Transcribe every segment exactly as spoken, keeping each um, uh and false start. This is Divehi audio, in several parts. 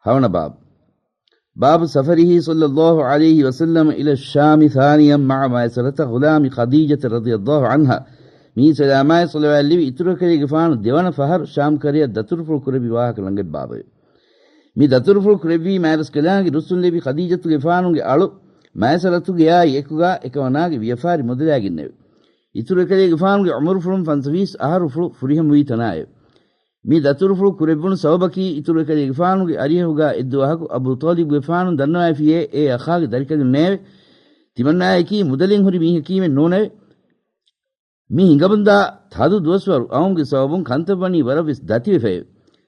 ހަވަނަ ބާބު. باب سفره صلى الله عليه وسلم إلى الشام ثانيا مع ميسرة غلام خديجة رضي الله عنها. މީ ސަލާމާއި ޞަލަވާތް ލެވި އިތުރު ކަލޭގެފާނު ދެވަނަ ފަހަރު ޝާމް ކަރަޔަށް ދަތުރުފުޅު ކުރެއްވި ވާހަކަ ލަނގައި ބާބެވެ. މި ދަތުރުފުޅު ކުރެއްވީ މާތްރަސްކަލާނގެ ރުއްސުން ލެއްވި ޚަދީޖަތުގެފާނުގެ އަޅު މައިސަރަތުގެއާއި އެކުގާ އެކަމަނާގެ ވިޔަފާރި މުދަލާގެންނެވެ. އިތުރު ކަލޭގެފާނުގެ އުމުރުފުޅުން ފަންސަވީސް އަހަރު ފުޅު ފުރިހަމަވީ ތަނާއެވެ. މި ދަތުރުފުޅު ކުރެއްވުނު ސަބަބަކީ އިތުރު ކަލޭގެފާނުގެ އަރިހަށް ހުގާ އެއްދުވަހަކު އަބޫ ޠާލިބުގެފާނު ދަންނަވައިފިޔޭ އޭ އަޚާގެ ދަރިކަލުންނޭވެ. ތިމަންނާއަކީ މުދަލެއް ހުރި މީހަކީމެއް ނޫނެވެ. މި ހިނގަމުންދާ ތަދު ދުވަސްވަރު އައުމުގެ ސަބަބުން ކަންތައް ވަނީ ވަރަށް ވެސް ދަތިވެފައެވެ.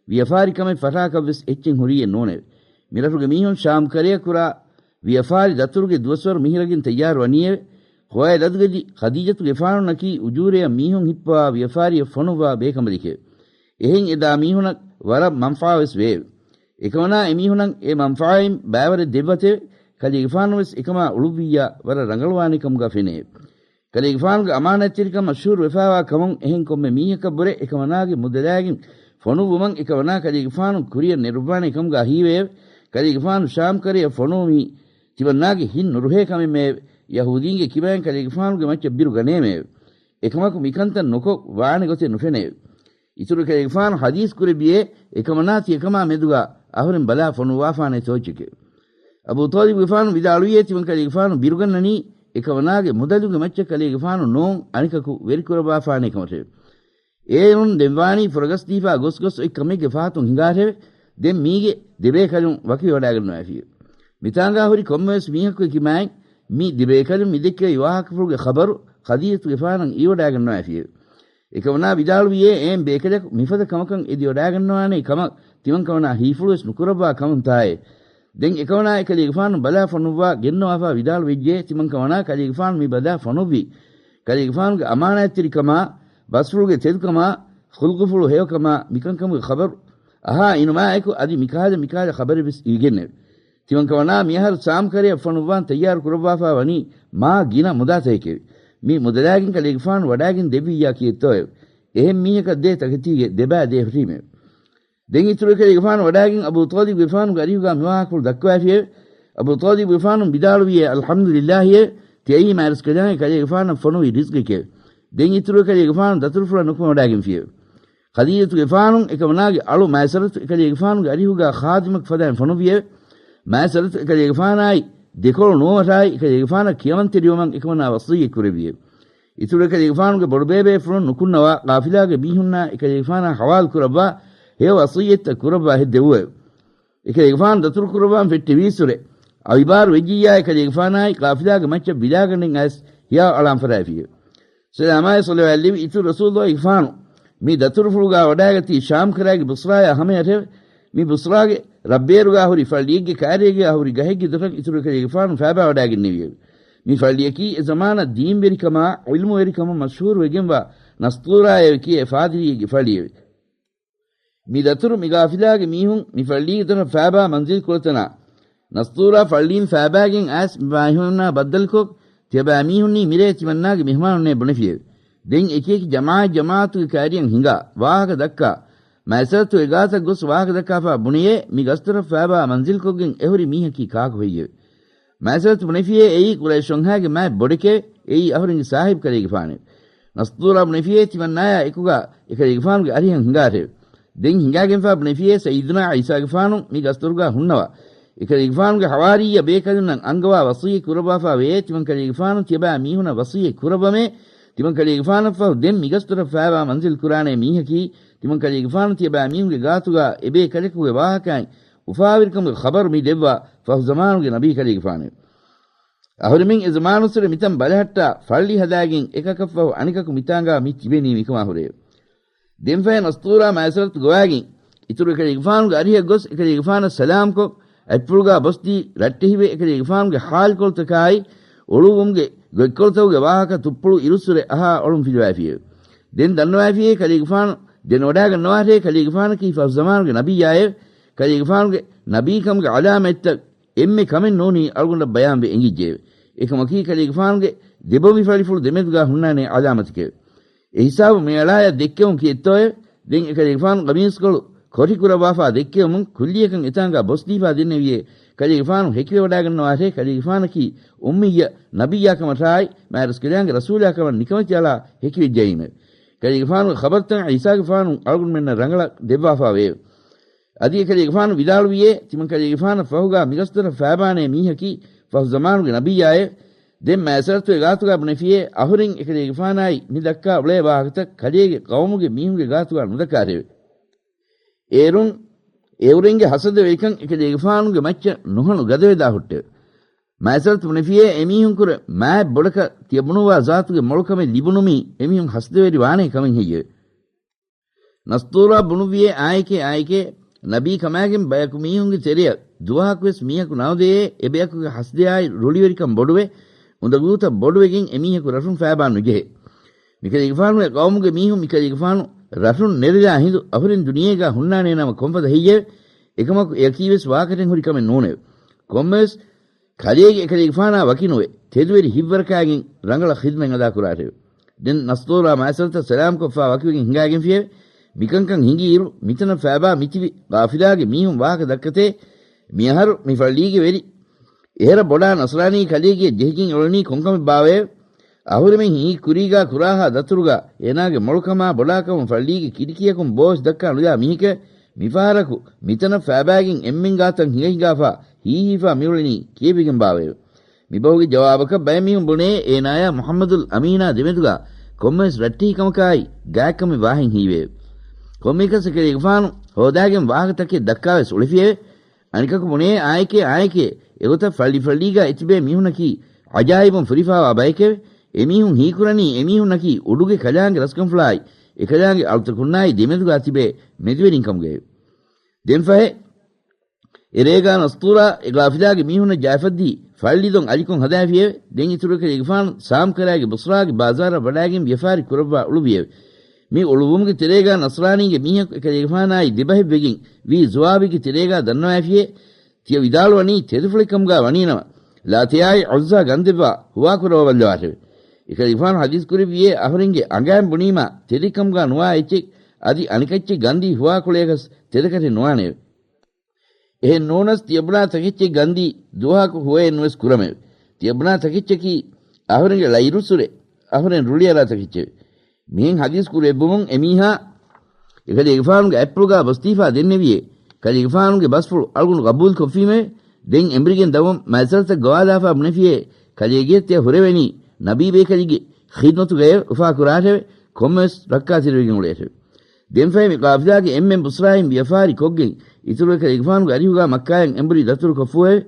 ވިޔަފާރި ކަމެއް ފަށާކަށް ވެސް އެއްޗެއް ހުރީއެއް ނޫނެވެ. މިރަށުގެ މީހުން ޝާމް ކަރަޔަށް ކުރާ ވިޔަފާރި ދަތުރުގެ ދުވަސްވަރު މިހިރަގެން ތައްޔާރު ވަނީއެވެ. ޚުވައިލަދުގެ ދި ޚަދީޖަތުގެފާނުންނަކީ އުޖޫރަޔަށް މީހުން ހިއްޕަވާ ވިޔަފާރިއަށް ފޮނުއްވާ ބޭކަނބަލެކެވެ. އެހެން އެދާ މީހުނަށް ވަރަށް މަންފާވެސް ވެއެވެ. އެކަމަނާ އެމީހުނަށް އެ މަންފާއިން ބައިވަރެއް ދެއްވަތެވެ. ކަލޭގެފާނު ވެސް އެކަމާ އުޅުއްވިއްޔާ ވަރަށް ރަނގަޅުވާނެ ކަމުގަ ފެނެއެވެ. ކަލޭގެފާނުގެ އަމާނާތްތެރިކަން މަޝްހޫރު ވެފާވާ ކަމުން އެހެން ކޮންމެ މީހަކަށް ބުރެ އެކަމަނާގެ މުދަލާގެން ފޮނުއްވުމަށް އެކަމަނާ ކަލޭގެފާނު ކުރިއަށް ނެރުއްވާނެ ކަމުގަ ހީވެއެވެ. ކަލޭގެފާނު ޝާމް ކަރަޔަށް ފޮނުވުމީ ތިމަންނާގެ ހިތް ނުރުހޭ ކަމެއްމެއެވެ. ޔަހޫދީންގެ ކިބައިން ކަލޭގެފާނުގެ މައްޗަށް ބިރު ގަނޭމެއެވެ. އެކަމަކު މިކަންތައް ނުކޮށް ވާނެ ގޮތެއް ނުފެނެއެވެ. އިތުރު ކަލޭގެފާނު ޙަދީޘް ކުރެއްވިޔޭ، އެކަމަނާ ތިޔަކަމާ މެދުގަ އަހުރެން ބަލާ ފޮނުއްވާފާނެ ތޯއްޗެކެވެ. އަބޫ ޠާލިބުގެފާނު ވިދާޅުވިޔޭ، ތިމަން ކަލޭގެފާނު ބިރުގަންނަނީ އެކަމަނާގެ މުދަލުގެ މައްޗަށް ކަލޭގެފާނު ނޫން އަނެކަކު ވެރިކުރައްވާފާނޭ ކަމަށެވެ. އޭރުން ދެންވާނީ ފުރަގަސްދީފާ ގޮސްގޮސް އޮތް ކަމެއްގެ ފަހަތުން ހިނގާށެވެ. ދެން މީގެ ދެބޭކަލުން ވަކިވެވަޑައިގަންނަވައިފިއެވެ. މިތާނގާ ހުރި ކޮންމެވެސް މީހަކުގެ ކިބައިން މި ދެބޭކަލުން މިދެއްކެވި ވާހަކަފުޅުގެ ޚަބަރު ޚަދީޖަތުގެފާނަށް އިވިވަޑައިގަންނަވައިފިއެވެ. އެކަމަނާ ވިދާޅުވިޔޭ، އެހެން ބޭކަލަކު މިފަދަ ކަމަކަށް އެދިވަޑައިގަންނަވާނޭ ކަމަށް ތިމަންކަމަނާ ހީފުޅުވެސް ނުކުރައްވާ ކަމުންތާއޭ. ދެން އެކަމަނާ އެކަލޭގެފާނު ބަލާ ފޮނުއްވާ ގެންނަވާފާ ވިދާޅުވެއްޖެ، ތިމަންކަމަނާ ކަލޭގެފާނު މި ބަލާ ފޮނުއްވީ ކަލޭގެފާނުގެ އަމާނާތްތެރިކަމާ، ބަސްފުޅުގެ ތެދުކަމާ، ޚުލްޤުފުޅު ހެޔޮކަމާ، މިކަންކަމުގެ ޚަބަރު އަހާ އިނުމާއެކު އަދި މިކަހަލަ މިކަހަލަ ޚަބަރެއްވެސް އިވިގެންނެވެ. ތިމަންކަމަނާ މިއަހަރު ސާމް ކަރަޔަށް ފޮނުއްވާން ތައްޔާރު ކުރައްވާފާ ވަނީ މާ ގިނަ މުދާތަކެކެވެ. މި މުދަލާގެން ކަލޭގެފާނު ވަޑާގެން ދެއްވިއްޔާ ކީއްތޯއެވެ. އެހެން މީހަކަށް ދޭ ތަކެތީގެ ދެބައި ދޭ ހުށީމެވެ. ދެން އިތުރު ކަލޭގެފާނު ވަޑާގެން އަބޫ ޠާލިބުގެފާނުގެ އަރިހުގާ މިވާހަކަފުޅު ދައްކަވައިފިއެވެ. އަބޫ ޠާލިބުގެފާނު ވިދާޅުވިއޭ، އަލްޙަމްދުލިއްލާހިއޭ، ތިޔައީ މާތްރަސްކަލާނގެ ކަލޭގެފާނަށް ފޮނުވި ރިޒްގެކެވެ. ދެން އިތުރު ކަލޭގެފާނު ދަތުރުފުޅަށް ނުކުމެވަޑާގެންފިއެވެ. ޚަދީޖަތުގެފާނު އެކަމަނާގެ އަޅު މައިސަރަތު އެކަލޭގެފާނުގެ އަރިހުގާ ޚާދިމަކު ފަދައިން ފޮނުއްވިއެވެ. މައިސަރަތު އެކަލޭގެފާނާއި ދެކޮޅު ނުވަވަށާއި އެކަލޭގެފާނަށް ކިޔަމަންތެރިވުމަށް އެކަމަނާ ވަޞިއްޔަތް ކުރެއްވިއެވެ. އިތުރު އެކަލޭގެފާނުގެ ބޮޑުބޭބޭފުޅުން ނުކުންނަވާ ޤާފިލާގެ މީހުންނާ އެކަލޭގެފާނާ ޙަވާލު ކުރައްވާ ހެޔޮ ވަޞިއްޔަތްތައް ކުރައްވާ ހެއްދެވުއެވެ. އެކަލޭގެފާނު ދަތުރު ކުރައްވާން ފެއްޓެވީއްސުރެ، އަވިބާރު ވެއްޖިއްޔާ އެކަލޭގެފާނާއި ޤާފިލާގެ މައްޗަށް ވިލާގަނޑެއް އައިސް ހިޔާ އަޅާން ފަށާފިއެވެ. ސަލާމާއި ޞަލަވާތް ލެވި އިތުރު ރަސޫލުއްލާހިގެފާނު މި ދަތުރުފުޅުގާ ވަޑާގަތީ ޝާމް ކަރައިގެ ބުޞްރާޔާ ހަމަޔަށެވެ. މި ބުޞްރާގެ ރަށްބޭރުގާ ހުރި ފައްޅިއެއްގެ ކާރިއެއްގާ ހުރި ގަހެއްގެ ދޮރަށް އިތުރު ކަލޭގެފާނު ފައިބާ ވަޑާގެންނެވިއެވެ. މި ފައްޅިއަކީ އެ ޒަމާނަށް ދީންވެރިކަމާ ޢިލްމުވެރިކަމުން މަޝްހޫރުވެގެންވާ ނަސްޠޫރާއޭ ކިޔޭ ފާދިރީއެއްގެ ފައްޅިއެވެ. މި ދަތުރު މި ގާފިލާގެ މީހުން މި ފައްޅީގެ ދޮރަށް ފައިބާ މަންޒިލް ކުޅަތަނާ ނަސްޠޫރާ ފައްޅީން ފައިބާގެން އައިސް މި މީހުންނާ ބައްދަލުކޮށް، ތިޔަބައިމީހުންނީ މިރޭ ތިމަންނާގެ މެހުމާނުންނޭ ބުނެފިއެވެ. ދެން އެކިއެކި ޖަމާޢަތް ޖަމާޢަތުގެ ކައިރިއަށް ހިނގާ، ވާހަކަ ދައްކާ، މައިސަރަތު އެގާތަށް ގޮސް ވާހަކަ ދައްކާފާ ބުނެޔޭ، މި ގަސްދޮރަށް ފައިބާ މަންޒިލްކޮށްގެން އެހުރި މީހަކީ ކާކު ހެއްޔެވެ؟ މައިސަރަތު ބުނެފިއޭ، އެއީ ޤުރައިޝުންހާގެ މާތް ބޮޑެކެވެ. އެއީ އަހުރެންގެ ސާހިބު ކަލޭގެފާނެވެ. ނަސްޠޫރާ ބުނެފިއޭ، ތިމަންނާޔާ އެކުގާ އެކަލޭގެފާނުގެ އަރިހަށް ހިނގާށެވެ. ދެން ހިނގާގެންފާ ބުނެފިއޭ، ސައްޔިދުނާ ޢީސާގެފާނު މި ގަސްދޮރުގާ ހުންނަވާ. އެކަލޭގެފާނުގެ ޙަވާރިއްޔަ ބޭކަލުންނަށް އަންގަވާ ވަޞިއްޔަތް ކުރައްވާފާ ވެޔޭ، ތިމަން ކަލޭގެފާނު ތިޔަބައި މީހުނަށް ވަޞިއްޔަތް ކުރައްވަމޭ، ތިމަން ކަލޭގެފާނަށްފަހު ދެން މި ގަސްދޮރަށް ފައިބާ މަންޒިލް ކުރާނޭ މީހަކީ، ތިމަން ކަލޭގެފާނު ތިޔަބައި މީހުންގެ ގާތުގާ އެބޭކަލަކުގެ ވާހަކައިން އުފާވެރިކަމުގެ ޚަބަރު މި ދެއްވާ ފަހު ޒަމާނުގެ ނަބީ ކަލޭގެފާނެވެ. އަހުރެމެން އެ ޒަމާނުއްސުރެ މިތަން ބަލަހައްޓާ ފައްޅި ހަދާގެން އެކަކަށްފަހު އަނެކަކު މިތާނގާ މި ތިބެނީ މިކަމާ ހުރެއެވެ. ދެންފަހެ ނަސްޠޫރާ މައިސަރަތު ގޮވާގެން އިތުރު އެކަލޭގެފާނުގެ އަރިހަށް ގޮސް އެކަލޭގެފާނަށް ސަލާމްކޮށް، އަތްޕުޅުގާ ބޮސްދީ ރައްޓެހިވެ އެކަލޭގެފާނުގެ ޙާލުކޮޅުތަކާއި އުޅުއްވުމުގެ ގޮތްކޮޅުތަކުގެ ވާހަކަ ތުއްޕުޅު އިރުއްސުރެ އަހާ އޮޅުން ފިލުވައިފިއެވެ. ދެން ދަންނަވައިފިއޭ، ކަލޭގެފާނު ދެން ވަޑާގަންނަވާށޭ، ކަލޭގެފާނަކީ ފަހު ޒަމާނުގެ ނަބިއްޔާއެވެ. ކަލޭގެފާނުގެ ނަބީކަމުގެ ޢަލާމަތްތައް އެންމެ ކަމެއް ނޫނީ އަޅުގަނޑަށް ބަޔާންވެ އެނގިއްޖެއެވެ. އެކަމަކީ ކަލޭގެފާނުގެ ދެބޮވި ފަޅިފުޅު ދެމެދުގާ ހުންނާނޭ ޢަލާމަތެކެވެ. އެހިސާބު މިއަޅާޔަށް ދެއްކެވުން ކީއްތޯއެވެ؟ ދެން އެކަލޭގެފާނު ޤަމީސްކޮޅު ކޮޓިކުރައްވާފާ ދެއްކެވުމުން ކުއްލިއަކަށް އެތާނގާ ބޮސްދީފާ ދެންނެވިއޭ، ކަލޭގެފާނު ހެކިވެވަޑާގަންނަވާށޭ، ކަލޭގެފާނަކީ އުއްމިއްޔަ ނަބިއްޔާ ކަމަށާއި، މާތްރަސްކަލާނގެ ރަސޫލާ ކަމަށް ނިކަމެތި އަޅާ ހެކިވެއްޖައީމެވެ. ކަލޭގެފާނުގެ ޚަބަރުތައް ޢީސާގެފާނު އަޅުގަނޑުމެންނަށް ރަނގަޅަށް ދެއްވާފާވެއެވެ. އަދި އެކަލޭގެފާނު ވިދާޅުވިއޭ، ތިމަންކަލޭގެފާނަށް ފަހުގާ މިގަސްތައް ފައިބާނޭ މީހަކީ ފަހު ޒަމާނުގެ ނަބިއްޔާއެވެ. ދެން މައިސަރަތު އެ ގާތުގާ ބުނެފިއޭ، އަހުރެން އެކަލޭގެފާނާއި މި ދައްކާ އުޅޭ ވާހަކަތައް ކަލޭގެ ޤައުމުގެ މީހުންގެ ގާތުގާ ނުދައްކާށެވެ. އޭރުން އެއުރެންގެ ހަސަދަވެރިކަން އެކަލޭގެފާނުގެ މައްޗަށް ނުހަނު ގަދަވެދާ ހުއްޓެވެ. މައިސަރަތު ބުނެފިއޭ، އެމީހުންކުރެ މާތް ބޮޑަކަށް ތިޔަ ބުނުއްވާ ޒާތުގެ މޮޅުކަމެއް ލިބުނުމީ އެމީހުން ހަސަދަވެރި ވާނޭ ކަމެއް ހެއްޔެވެ؟ ނަސްޠޫރާ ބުނުއްވިއޭ، އާއެކޭ، އާއެކޭ، ނަބީ ކަމާގެން ބަޔަކު މީހުންގެ ތެރެއަށް ދުވަހަކުވެސް މީހަކު ނައުދެޔޭ، އެބަޔަކުގެ ހަސަދަޔާއި ރުޅިވެރިކަން ބޮޑުވެ، އުނދަގޫތައް ބޮޑުވެގެން އެމީހަކު ރަށުން ފައިބާ ނުޖެހޭ. މިކަލޭގެފާނުގެ ޤައުމުގެ މީހުން މިކަލޭގެފާނު ރަށުން ނެރެލާ ހިނދު އަހުރެން ދުނިޔޭގާ ހުންނާނޭ ނަމަ ކޮންފަދަ ހެއްޔެވެ؟ އެކަމަކު އެއަކީވެސް ވާކަޓެއް ހުރި ކަމެއް ނޫނެވެ. ކޮންމެވެސް ކަލޭގެ އެކަލޭގެފާނާ ވަކިނުވެ، ތެދުވެރި ހިތްވަރަކާގެން ރަނގަޅަށް ޚިދްމަތް އަދާކުރާށެވެ. ދެން ނަސްޠޫރާ މައިސަރަތަށް ސަލާމްކޮށްފާ ވަކިވެގެން ހިނގާގެންފިއެވެ. މިކަންކަން ހިނގިއިރު، މިތަނަށް ފައިބާ މިތިބި ޤާފިލާގެ މީހުން ވާހަކަ ދައްކަތޭ، މިއަހަރު މި ފައްޅީގެ ވެރި އެހެރަ ބޮޑާ ނަޞްރާނީ ކަލޭގެއަށް ޖެހިގެން އުޅެނީ ކޮންކަމެއް ބާވައެވެ؟ އަހުރެމެން ހިނގި ކުރީގާ ކުރާހާ ދަތުރުގާ އޭނާގެ މޮޅުކަމާ ބޮޑާކަމުން ފައްޅީގެ ކިޑިކިޔަކުން ބޯވެސް ދައްކާ ނުލާ މީހެކޭ، މިފަހަރަކު މިތަނަށް ފައިބާގެން އެންމެން ގާތަށް ހިނގަ ހިނގާފާ ހީހީފާ މިއުޅެނީ ކިޔެވިގެން ބާވައެވެ؟ މިބަހުގެ ޖަވާބަކަށް ބައެއް މީހުން ބުނޭ، އޭނާޔާ މުޙައްމަދުލް އަމީނާ ދެމެދުގާ ކޮންމެވެސް ރައްޓެހިކަމަކާއި ގާތްކަމެއް ވާހެން ހީވެއެވެ. ކޮންމެއަކަސް އެކަލޭގެފާނު ހޯދާގެން ވާހަކަތަކެއް ދައްކާވެސް އުޅެފިއެވެ. އަނެކަކު ބުނޭ، އާއެކޭ، އާއެކޭ، އެގޮތަށް ފައްޅިފައްޅީގާ އެތިބޭ މީހުންނަކީ ޢަޖާއިބުން ފުރިފާވާ ބަޔެކެވެ. އެމީހުން ހީކުރަނީ އެމީހުންނަކީ އުޑުގެ ކަލާނގެ ރަސްކަންފުޅާއި އެކަލާނގެ އަޅުތަކުންނާއި ދެމެދުގާ ތިބޭ މެދުވެރިން ކަމުގައެވެ. ދެންފަހެ އެރޭގާ ނަސްޠޫރާ އެ ޤާފިލާގެ މީހުންނަށް ޖައިފައްދީ ފައްޅިދޮން އަލިކޮން ހަދާފިއެވެ. ދެން އިތުރު އެކަލޭގެފާނު ސާމް ކަރާގެ ބަޞްރާގެ ބާޒާރަށް ވަޑާގެން ވިޔަފާރި ކުރައްވާ އުޅުއްވިއެވެ. މި އުޅުއްވުމުގެ ތެރޭގާ ނަޞްރާނީގެ މީހަކު އެކަލޭގެފާނާއި ދެބަހެއްވެގެން ވީ ޒުވާބީގެ ތެރޭގާ ދަންނަވައިފިއޭ، ތިޔަ ވިދާޅުވަނީ ތެދުފުޅެއް ކަމުގާ ވަނީނަމަ، ލާތަޔާއި ޢުއްޒާ ގަންދެއްވާ ހުވާކުރައްވަވައްލަވާށެވެ. އެކަލޭގެފާނު ޙަދީޘް ކުރެއްވިއޭ، އަހުރެންގެ އަނގައިން ބުނީމާ ތެދެއް ކަމުގާ ނުވާ އެއްޗެއް އަދި އަނެކައްޗެއް ގަންދީ ހުވާކުޅޭކަސް ތެދަކަށެއް ނުވާނެއެވެ. އެހެން ނޫނަސް ތިޔަބުނާ ތަކެއްޗެއް ގަންދީ ދުވަހަކު ހުވައެއްނުވެސް ކުރަމެވެ. ތިޔަބުނާ ތަކެއްޗަކީ އަހުރެންގެ ޅައިރުއްސުރެ އަހުރެން ރުޅިއަރާ ތަކެއްޗެވެ. މިހެން ޙަދީޘް ކުރެއްވުމުން އެމީހާ އެކަލޭގެފާނުގެ އަތްޕުޅުގާ ބޮސްދީފާ ދެންނެވިއޭ، ކަލޭގެފާނުގެ ބަސްފުޅު އަޅުގަނޑު ގަބޫލުކޮށްފީމެވެ. ދެން އެނބުރިގެން ދަމުން މައިސަރަތަށް ގޮވާލާފާ ބުނެފިއޭ، ކަލޭގެއަށް ތިޔަ ހުރެވެނީ ނަބީ ބޭކަލެއްގެ ޚިދްމަތުގައެވެ. އުފާކުރާށެވެ. ކޮންމެވެސް ރައްކާތެރިވެގެން އުޅޭށެވެ. ދެންފަހެ މި ޤާފިލާގެ އެންމެން ބުޞްރާއިން ވިޔަފާރި ކޮށްގެން އިތުރު އެކަލޭގެފާނުގެ އަރިހުގާ މައްކާޔަށް އެނބުރި ދަތުރު ކޮށްފޫއެވެ.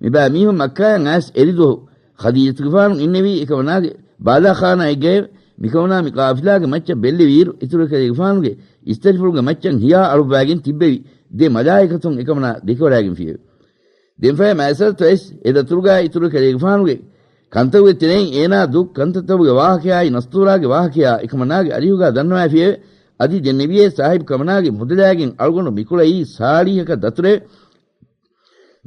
މިބާ މީހުން މައްކާޔަށް އައިސް އެރިދުވަހު ޚަދީޖަތުގެފާނު އިންނެވީ އެކަމަނާގެ ބާލާޚާނާއެއްގައެވެ. މިކަމަނާ މި ޤާފިލާގެ މައްޗަށް ބެއްލެވިއިރު އިތުރު އެކަލޭގެފާނުގެ އިސްތަށިފުޅުގެ މައްޗަށް ހިޔާ އަޅުއްވާގެން ތިއްބެވި ދެ މަލާއިކަތުން އެކަމަނާ ދެކެވަޑާގެންފިއެވެ. ދެންފަހެ މައިސަރަތު އައިސް އެ ދަތުރުގާ އިތުރު އެކަލޭގެފާނުގެ ކަންތައްގެ ތެރެއިން އޭނާ ދުށް ކަންތައްތަކުގެ ވާހަކަޔާއި ނަސްޠޫރާގެ ވާހަކަޔާ އެކަމަނާގެ އަރިހުގާ ދަންނަވައިފިއެވެ. އަދި ދެންނެވިއޭ ސާހިބު ކަމަނާގެ މުދަލާގެން އަޅުގަނޑު މިކުޅައީ ސާޅީހަކަށް ދަތުރެވެ.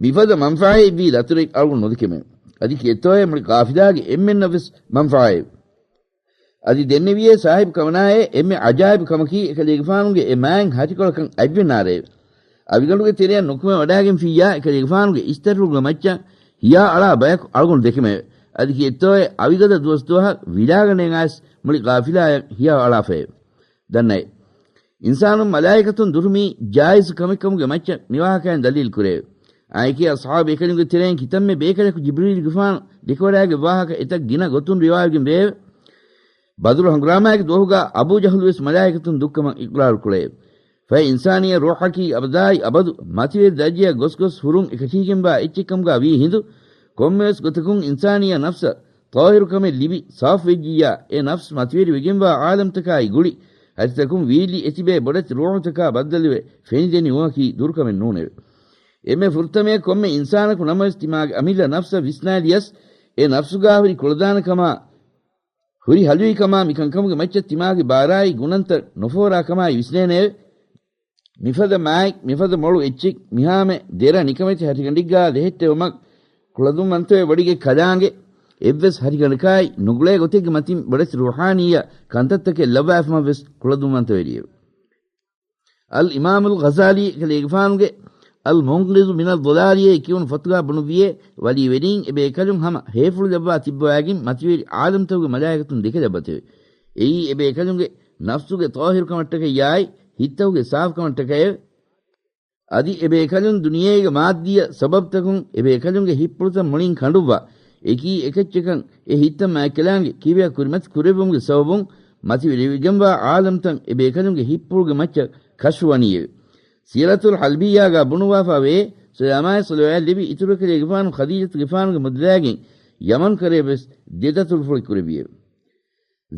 މިފަދަ މަންފާއެއްވީ ދަތުރެއް އަޅުގަނޑު ނުދެކެމެވެ. އަދި ކިއެއްތޯއޭ މުޅި ޤާފިލާގެ އެންމެންނަށްވެސް މަންފާއެވެ. އަދި ދެންނެވިއޭ ސާހިބު ކަމަނާއޭ އެންމެ އަޖާއިބު ކަމަކީ އެކަލޭގެފާނުގެ އެ މާތް ހަށިކޮޅަކަން އަތްވެންނާރެއެވެ. އަވިގަނޑުގެ ތެރެއަށް ނުކުމެ ވަޑާގެންފިއްޔާ އެކަލޭގެފާނުގެ އިސްތަށިފުޅުގެ މައްޗަށް ހިޔާ އަޅާ ބަޔަކު އަޅުގަނޑު ދެކެމެވެ. އަދި ކިއެއްތޯއޭ އަވިގަދަ ދުވަސް ދުވަހަށް ވިލާގަނޑެއް އައިސް މުޅި ޤާފިލާއަށް ހިޔާ އަޅާފައެވެ. ދަންނައޭ. އިންސާނުން މަލާއިކަތުން ދުރުމީ ޖާއިޒު ކަމެއްކަމުގެ މައްޗަށް މިވާހަކައިން ދަލީލު ކުރެއެވެ. އާއެކީ އަޞްޙާބު ބޭކަލުންގެ ތެރެއިން ކިތަންމެ ބޭކަލަކު ޖިބްރީލުގެފާނު ދެކެވަޑާގެ ވާހަކަ އެތައް ގިނަ ގޮތުން ރިވާވެގެން ވެއެވެ. ބަދުރު ހަނގުރާމާގެ ދުވަހުގާ އަބޫ ޖަހުލުވެސް މަލާއިކަތުން ދުއްކަމަށް އިޤްރާރު ކުޅެއެވެ. ފަހެ އިންސާނީ ރޫޙަކީ އަބަދާއި އަބަދު މަތިވެރި ދަރަޖަޔަށް ގޮސްގޮސް ހުރުން އެކަށީގެންވާ އެއްޗެއްކަމުގާ ވީ ހިނދު، ކޮންމެވެސް ގޮތަކުން އިންސާނީ ނަފްސަށް ޠާހިރުކަމެއް ލިބި ސާފުވެއްޖިއްޔާ، އެ ނަފްސް މަތިވެރިވެގެންވާ ޢާލަމްތަކާއި ގުޅި، ހަތިތަކުން ވީއްލި އެތިބޭ ބޮޑެތި ރޫޙުތަކާ ބައްދަލުވެ ފެނިދެނި އުވަކީ ދުރުކަމެއް ނޫނެވެ. އެންމެ ފުރަތަމަޔަށް ކޮންމެ އިންސާނަކު ނަމަވެސް ތިމާގެ އަމިއްލަ ނަފްސަށް ވިސްނާލިޔަސް، އެ ނަފްސުގާ ހުރި ކުޅަދާނަކަމާ، ހުރި ހަލުވިކަމާ މިކަންކަމުގެ މައްޗަށް ތިމާގެ ބާރާއި ގުނަންތައް ނުފޯރާ ކަމާއި ވިސްނޭނެއެވެ. މިފަދަ މާތް، މިފަދަ މޮޅު އެއްޗެއް، މިހާމެ ދެރަ ނިކަމެތި ހަށިގަނޑެއްގާ ލެހެއްޓެވުމަށް ކުޅަދުންވަންތަވެ ވޮޑިގެ ކަލާނގެ އެއްވެސް ހަށިގަނޑަކާއި ނުގުޅޭ ގޮތެއްގެ މަތިން ބޮޑެތި ރޫޙާނީއްޔަ ކަންތައްތަކެއް ލައްވާފަމަށްވެސް ކުޅަދުންވަންތަވެރިއެވެ. އަލް އިމާމުލް ޣަޒާލީ ކަލޭގެފާނުގެ އަލް މުންޤިޛު މިނަލް ޟަލާލީ ކިޔުނު ފޮތުގާ ބުނުއްވިއޭ، ވަލީވެރީން އެބޭކަލުން ހަމަ ހޭފުޅު ލައްވާ ތިއްބަވާގެން މަތިވެރި ޢާލަމްތަކުގެ މަލާއިކަތުން ދެކެލައްވަތެވެ. އެއީ އެބޭކަލުންގެ ނަފްސުގެ ޠާހިރުކަމަށްޓަކައްޔާއި، ހިތްތަކުގެ ސާފުކަމަށްޓަކައެވެ. އަދި އެބޭކަލުން ދުނިޔޭގެ މާއްދީ ސަބަބުތަކުން އެބޭކަލުންގެ ހިތްޕުޅުތައް މުޅިން ކަނޑުއްވާ، އެކީ އެކައްޗަކަށް އެ ހިތްތައް މާތްކަލާނގެ ކިބަޔަށް ކުރިމަތި ކުރެއްވުމުގެ ސަބަބުން މަތިވެރިވެގެންވާ ޢާލަމްތައް އެބޭކަލުންގެ ހިތްޕުޅުގެ މައްޗަށް ކަޝްފުވަނީއެވެ. ސީރަތުލް ޙަލްބިއްޔާގާ ބުނުއްވާފާވޭ، ސުލައިމާން ޞަލަވާތް ލެއްވި އިތުރުކަލޭގެފާނު ޚަދީޖަތުގެފާނުގެ މުދަލާގެން ޔަމަން ކަރަޔަށްވެސް ދެ ދަތުރުފުޅެއް ކުރެއްވިއެވެ.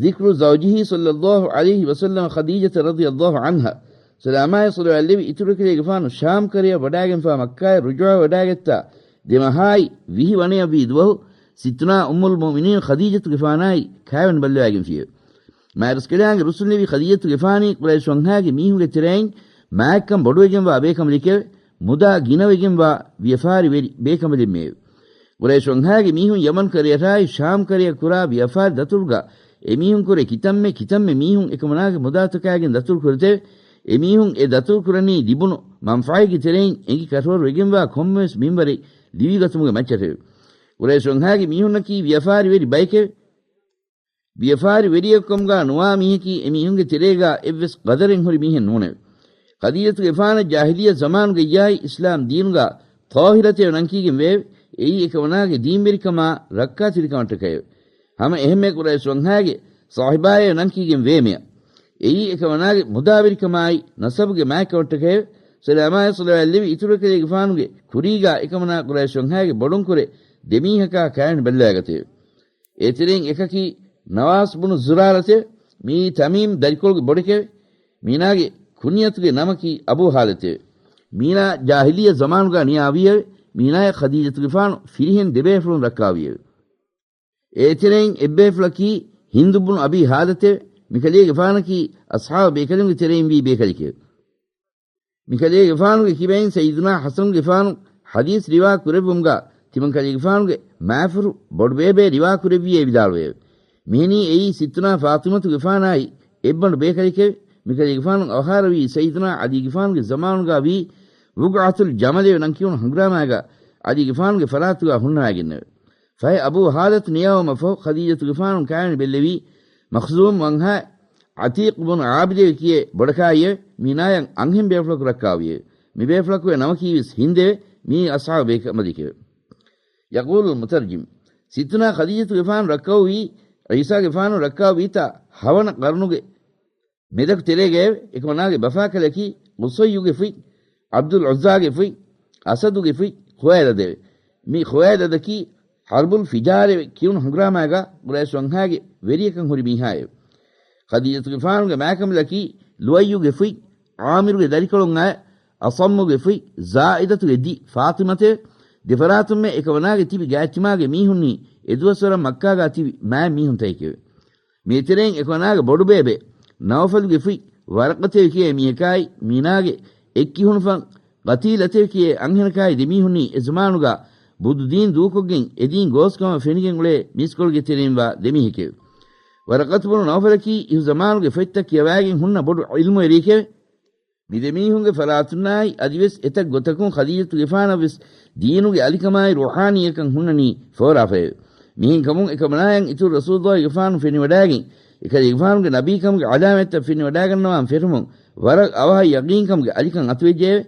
ذكر زوجه صلى الله عليه وسلم خديجة رضي الله عنها، ސަލާމާއި ޞަލަވާތް ލެއްވި އިތުރުކަލޭގެފާނު ޝާމް ކަރަޔަށް ވަޑާގެންފާ މައްކާއަށް ރުޖޫޢަވެވަޑާގަތްތާ ދެ މަހާއި ވިހި ވަނަޔަށްވީ ދުވަހު، ސިއްތުނާ އުއްމުލް މުއުމިނީން ޚަދީޖަތުގެފާނާއި ކާވެނި ބައްލަވާގެންފިއެވެ. މާތްރަސްކަލާނގެ ރުއްސުންލެވި ޚަދީޖަތުގެފާނީ ޤުރައިޝް ވަންހާގެ މީހުންގެ ތެރެއިން މާތްކަން ބޮޑުވެގެންވާ ބޭކަނބަލެކެވެ. މުދާ ގިނަވެގެންވާ ވިޔަފާރިވެރި ބޭކަނބަލެއްމެއެވެ. ޤުރައިޝް ވަންހާގެ މީހުން ޔަމަން ކަރަޔަށާއި ޝާމް ކަރަޔަށް ކުރާ ވިޔަފާރި ދަތުރުގަ އެމީހުންކުރެ ކިތަންމެ ކިތަންމެ މީހުން އެކަމަނާގެ މުދާތަކާގެން ދަތުރު ކުރެތެވެ. އެމީހުން އެ ދަތުރު ކުރަނީ ލިބުނު މަންފާއެއްގެ ތެރެއިން އެނގި ކަށަވަރު ވެގެންވާ ކޮންމެވެސް މިންވަރެއް ލިބިގަތުމުގެ މައްޗަށެވެ. ޤުރައިޝް ވަންހާގެ މީހުންނަކީ ވިޔަފާރިވެރި ބައެކެވެ. ވިޔަފާރިވެރިއެއްކަމުގާ ނުވާ މީހަކީ އެމީހުންގެ ތެރޭގާ އެއްވެސް ގަދަރެއް ހުރި މީހެއް ނޫނެވެ. ޚަދީޖަތުގެފާނަށް ޖާހިލިއްޔަ ޒަމާނުގައްޔާއި އިސްލާމް ދީނުގާ ޠާހިރަތޭ ނަންކީގެން ވެއެވެ. އެއީ އެކަމަނާގެ ދީންވެރިކަމާ ރައްކާތެރިކަމަށްޓަކައެވެ. ހަމަ އެހެންމެ ޤުރައިޝް ވަންހާގެ ޞާޙިބާއޭ ނަންކީގެން ވޭމެޔަ. އެއީ އެކަމަނާގެ މުދާވެރިކަމާއި ނަސަބުގެ މާތްކަމަށްޓަކައެވެ. ސަލާމާއި ޞަލަވާތް ލެއްވި އިތުރުކަލޭގެފާނުގެ ކުރީގާ އެކަމަނާ ޤުރައިޝް ވަންހާގެ ބޮޑުންކުރެ ދެމީހަކާ ކާވެނި ބައްލަވާގަތެވެ. އޭތެރެއިން އެކަކީ ނަވާސް ބުނު ޒުރާރަތެވެ. މިއީ ތަމީމް ދަރިކޮޅުގެ ބޮޑެކެވެ. މީނާގެ ކުންޔަތުގެ ނަމަކީ އަބޫ ހާލަތެވެ. މީނާ ޖާހިލިއްޔަ ޒަމާނުގާ ނިޔާވީއެވެ. މީނާޔަށް ޚަދީޖަތުގެފާނު ފިރިހެން ދެބޭފުޅުން ރައްކާވީއެވެ. އޭތެރެއިން އެއްބޭފުޅަކީ ހިންދު ބުނު އަބީ ހާލަތެވެ. މިކަލޭގެފާނަކީ އަޞްޙާބު ބޭކަލުންގެ ތެރެއިން ވީ ބޭކަލެކެވެ. މިކަލޭގެފާނުގެ ކިބައިން ސައްޔިދުނާ ޙަސަނުގެފާނު ޙަދީޘް ރިވާ ކުރެއްވުމުގާ ތިމަންކަލޭގެފާނުގެ މާފަރު ބޮޑުބޭބެ ރިވާ ކުރެއްވިއޭ ވިދާޅުވެއެވެ. މިހެނީ އެއީ ސިއްތުނާ ފާޠިމަތުގެފާނާއި އެއްބަނޑު ބޭކަލެކެވެ. މިކަލޭގެފާނު އަވަހާރަވީ ސައްޔިދުނާ ޢަލީގެފާނުގެ ޒަމާނުގާ ވީ ވުޤްޢަތުލް ޖަމަލެވެ ނަން ކިޔުނު ހަނގުރާމާގާ ޢަލީގެފާނުގެ ފަރާތުގާ ހުންނަވާގެންނެވެ. ފަހެ އަބޫ ހާލަތު ނިޔާވުމަށްފަހު ޚަދީޖަތުގެފާނު ކާވެނި ބެއްލެވީ މަޚްޒޫމް ވަންހާ ޢަތީޤު ބުނު ޢާބިދެވެ ކިޔޭ ބޮޑަކާއިއެވެ. މީނާޔަށް އަންހެން ބޭފުޅަކު ރައްކާވިއެވެ. މި ބޭފުޅަކުގެ ނަމަކީވެސް ހިންދެވެ. މިއީ އަޞްޙާބު ބޭކަނބަލެކެވެ. ޔަޤޫލުލް މުތަރްޖިމް، ސިއްތުނާ ޚަދީޖަތުގެފާނު ރައްކައުވީ ޢީސާގެފާނު ރައްކާވީތާ ހަވަނަ ޤަރުނުގެ މެދަކު ތެރޭގައެވެ. އެކަމަނާގެ ބަފާކަލަކީ ޤުޞައްޔުގެ ފުތް، ޢަބްދުލް ޢުއްޒާގެ ފުތް، އަސަދުގެ ފުތް ޚުވައިލަދެވެ. މި ޚުވައިލަދަކީ ޙަރްބުލް ފިޖާރެވެ ކިޔުނު ހަނގުރާމާގާ ޤުރައިޝް ވަންހާގެ ވެރިޔަކަން ހުރި މީހާއެވެ. ޚަދީޖަތުގެފާނުގެ މާކަނބަލަކީ ލުއައްޔުގެ ފުތް، ޢާމިރުގެ ދަރިކޮޅުން އައި، އަޞައްމުގެ ފުތް، ޒާއިދަތުގެ ދި ފާޠިމަތެވެ. ދެފަރާތުންމެ އެކަމަނާގެ ތިބި ގާތްތިމާގެ މީހުންނީ އެދުވަސްވަރަށް މައްކާގާ ތިބި މާތް މީހުންތަކެކެވެ. މިއެތެރެއިން އެކަމަނާގެ ބޮޑުބޭބެ ނައުފަލުގެ ފުތް ވަރަޤަތެވެ ކިޔޭ މީހަކާއި، މީނާގެ އެއްކިހުނުފަން ޤަތީލަތެވެ ކިޔޭ އަންހެނަކާއި ދެމީހުންނީ އެ ޒަމާނުގާ ބުދުދީން ދޫކޮށްގެން އެދީން ގޯސްކަމަށް ފެނިގެން އުޅޭ މީސްކޮޅުގެ ތެރެއިންވާ ދެމީހެކެވެ. ވަރަޤަތު ބުނު ނައުފަލަކީ އިހު ޒަމާނުގެ ފޮތްތައް ކިޔަވާގެން ހުންނަ ބޮޑު ޢިލްމުވެރިއެކެވެ. މި ދެމީހުންގެ ފަރާތުންނާއި އަދިވެސް އެތައް ގޮތަކުން ޚަދީޖަތުގެފާނަށްވެސް ދީނުގެ އަލިކަމާއި ރޫޙާނީއަކަން ހުންނަނީ ފޯރާފައެވެ. މިހެންކަމުން އެކަމަނާޔަށް އިތުރު ރަސޫލުއްލާހިގެފާނު ފެނިވަޑާގެން، އެކަލޭގެފާނުގެ ނަބީކަމުގެ ޢަލާމަތްތައް ފެނިވަޑާގަންނަވާން ފެށުމުން ވަރަށް އަވަހަށް ޔަޤީންކަމުގެ އަލިކަން އަތުވެއްޖެއެވެ.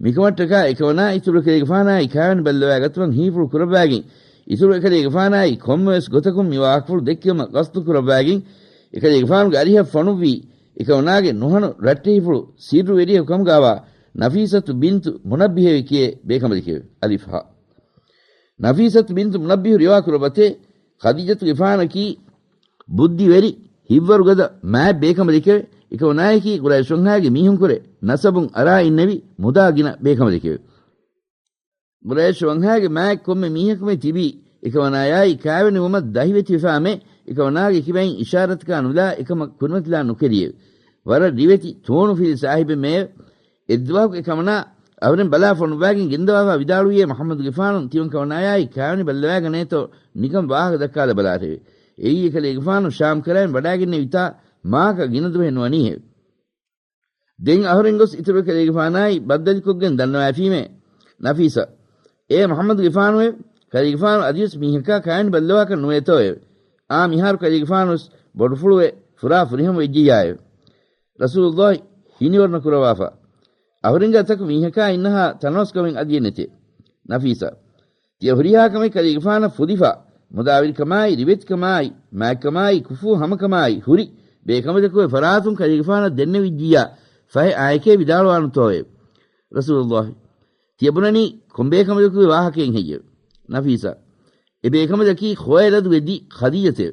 މިކަމަށްޓަކާ އެކަމަނާ އިތުރު އެކަލޭގެފާނާއި ކާވެނި ބައްލަވާގަތުމަށް ހީފުޅު ކުރައްވާގެން، އިތުރު އެކަލޭގެފާނާއި ކޮންމެވެސް ގޮތަކުން މި ވާހަކަފުޅު ދެއްކެވުމަށް ޤަޞްދު ކުރައްވާގެން، އެކަލޭގެފާނުގެ އަރިހަށް ފޮނުއްވީ، އެކަމަނާގެ ނުހަނު ރައްޓެހިފުޅު ސިއްރުވެރިއެއް ކަމުގާވާ ނަފީސަތު ބިންތު މުނައްބިހެވެ ކިޔޭ ބޭކަނބަލެކެވެ. އަލިފް ހާ. ނަފީސަތު ބިންތު މުނައްބިހު ރިވާ ކުރައްވަތޭ، ޚަދީޖަތުގެފާނަކީ ބުއްދިވެރި، ހިތްވަރުގަދަ މާތް ބޭކަނބަލެކެވެ. އެކަމަނާޔަކީ ޤުރައިޝް ވަންހާގެ މީހުންކުރެ ނަސަބުން އަރާ އިންނެވި މުދާ ގިނަ ބޭކަނބަލެކެވެ. ޤުރައިޝް ވަންހާގެ މާތް ކޮންމެ މީހަކުމެ ތިބީ، އެކަމަނާޔާއި ކާވެނިވުމަށް ދަހިވެތިވެފާމެ، އެކަމަނާގެ ކިބައިން އިޝާރަތަކާ ނުލާ އެކަމަށް ކުރިމަތިލާ ނުކެރިއެވެ. ވަރަށް ރިވެތި ތޫނުފިލި ސާހިބެއްމެއެވެ. އެއްދުވަހަކު އެކަމަނާ އަހުރެން ބަލާ ފޮނުއްވާގެން ގެންދަވާފާ ވިދާޅުވިއޭ، މުޙައްމަދުގެފާނު ތިމަން ކަމަނާޔާއި ކާވެނި ބައްލަވާގަނޭތޯ ނިކަން ވާހަކަ ދައްކާލަބަލާށެވެ. އެއީ އެކަލޭގެފާނު ޝާމް ކަރައިން ވަޑާގެންނެވިތާ މާކަ ގިނަ ދުވަހެއް ނުވަނީހެވެ. ދެން އަހުރެން ގޮސް އިތުރު ކަލޭގެފާނާއި ބައްދަލުކޮށްގެން ދަންނަވައިފީމޭ. ނަފީސާ، އޭ މުޙައްމަދުގެފާނުއޭ، ކަލޭގެފާނު އަދިވެސް މީހަކާ ކާއިން ބައްލަވާކަށް ނުވޭތޯއެވެ. އާ މިހާރު ކަލޭގެފާނުވެސް ބޮޑުފުޅުވެ ފުރާ ފުރިހަމަ ވެއްޖެއްޔާއެވެ. ރަސޫލުﷲ ހިނިވަރުނަ ކުރައްވާފަ، އަހުރެންގެ އަތަކު މީހަކާ އިންނަހާ ތަނަވަސްކަމެއް އަދިއެއް ނެތޭ. ނަފީސާ، ތިޔަ ހުރިހާ ކަމެއް ކަލޭގެފާނަށް ފުދިފަ، މުދާވެރިކަމާއި، ރިވެތިކަމާއި، މާތްކަމާއި، ކުފޫ ހަމަކަމާއި ހުރި ބޭކަނބަލަކުގެ ފަރާތުން ކަލޭގެފާނަށް ދެންނެވިއްޖިއްޔާ ފަހެ އާއެކޭ ވިދާޅުވާނުތޯއެވެ؟ ރަސޫލުﷲ، ތިޔަ ބުނަނީ ކޮން ބޭކަނބަލަކުގެ ވާހަކައެއް ހެއްޔެވެ؟ ނަފީސާ، އެ ބޭކަނބަލަކީ ޚުވައިލަދުގެ ދި ޚަދީޖަތެވެ.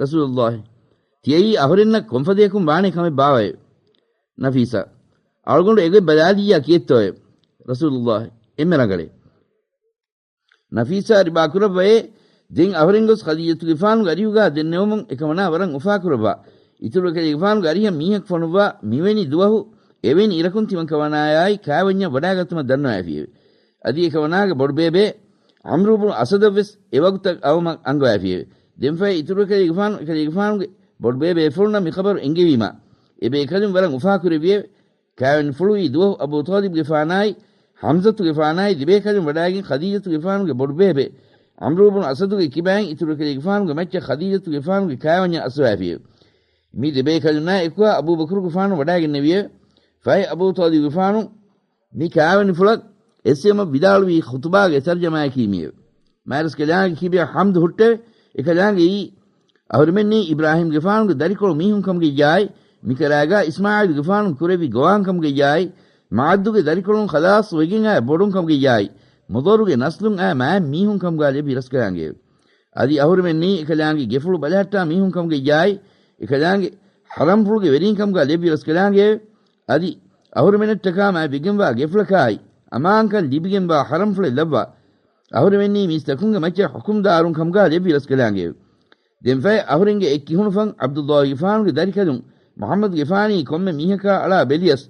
ރަސޫލުﷲ، ތިޔައީ އަހުރެންނަށް ކޮންފަދަޔަކުން ވާނެ ކަމެއް ބާވައެވެ؟ ނަފީސާ، އަޅުގަނޑު އެގޮތް ބަލާލިއްޔާ ކިއެއްތޯއެވެ؟ ރަސޫލުﷲ، އެންމެ ރަނގަޅޭ. ނަފީސާ ރިބާކުރައްވައޭ، ދެން އަހުރެން ގޮސް ޚަދީޖަތުގެފާނުގެ އަރިހުގާ ދެންނެވުމުން އެކަމަނާ ވަރަށް އުފާކުރައްވާ. އިތުރު ކަލޭގެފާނުގެ އަރިހަށް މީހަކު ފޮނުއްވާ މިވެނި ދުވަހު އެވެނި އިރަކުން ތިމަންކަމަނާޔާއި ކާވެންޏަށް ވަޑާގަތުމަށް ދަންނަވައިފިއެވެ. އަދި އެކަމަނާގެ ބޮޑުބޭބެ ޢަމްރު ބުނު އަސަދަށްވެސް އެވަގުތަށް އައުމަށް އަންގަވައިފިއެވެ. ދެންފަހެ އިތުރު ކަލޭގެފާނު އެކަލޭގެފާނުގެ ބޮޑުބޭބޭފުޅުންނަށް މި ޚަބަރު އެންގެވީމާ، އެބޭކަލުން ވަރަށް އުފާކުރެއްވިއެވެ. ކާވެނިފުޅުވީ ދުވަހު އަބޫ ޠާލިބުގެފާނާއި ޙަމްޒަތުގެފާނާއި ދެބޭކަލުން ވަޑާގެން ޚަދީޖަތުގެފާނުގެ ބޮޑުބޭބެ ޢަމްރު ބުނު އަސަދުގެ ކިބައިން އިތުރު ކަލޭގެފާނުގެ މައްޗަށް ޚަދީޖަތުގެފާނުގެ ކާވެންޏަށް އައްސަވައިފިއެވެ. މި ދެބޭކަލުންނާ އެކުވާ އަބޫބަކުރުގެފާނު ވަޑާގެންނެވިއެވެ. ފަހެ އަބޫ ޠާލިބުގެފާނު މި ކާވެނިފުޅަށް އެއްސެވުމަށް ވިދާޅުވީ ޚުތުބާގެ ތަރްޖަމާއަކީ މިއެވެ. މާތްރަސްކަލާނގެ ކިބަޔަށް ޙަމްދު ހުއްޓެވެ. އެކަލާނގެއީ އަހުރެމެންނީ އިބްރާހީމްގެފާނުގެ ދަރިކޮޅު މީހުން ކަމުގައްޔާއި، މިކަރާގާ އިސްމާޢީލުގެފާނު ކުރެއްވި ގޮވާން ކަމުގައްޔާއި، މަޢައްދުގެ ދަރިކޮޅުން ޚަލާޞް ވެގެން އާ ބޮޑުން ކަމުގައްޔާއި، މުޟައްރުގެ ނަސްލުން އާ މާތް މީހުން ކަމުގާ ލެއްވި ރަސްކަލާނގެއެވެ. އަދި އަހުރެމެންނީ އެކަލާނގެ ގެފުޅު ބަލަހައްޓާ މީހުން ކަމުގައްޔާއި، އެކަލާނގެ ޙަރަމްފުޅުގެ ވެރީން ކަމުގާ ލެއްވި ރަސްކަލާނގެއެވެ. އަދި އަހުރެމެނަށްޓަކާ މާތްވެގެންވާ ގެފުޅަކާއި، އަމާންކަން ލިބިގެންވާ ޙަރަމްފުޅެއް ލައްވާ، އަހުރެމެންނީ މީސްތަކުންގެ މައްޗަށް ޙުކުމްދާރުން ކަމުގާ ލެއްވި ރަސްކަލާނގެއެވެ. ދެންފަހެ އަހުރެންގެ އެއް ކިހުނުފަން ޢަބްދުﷲގެފާނުގެ ދަރިކަލުން މުޙައްމަދުގެފާނީ ކޮންމެ މީހަކާ އަޅާ ބެލިޔަސް،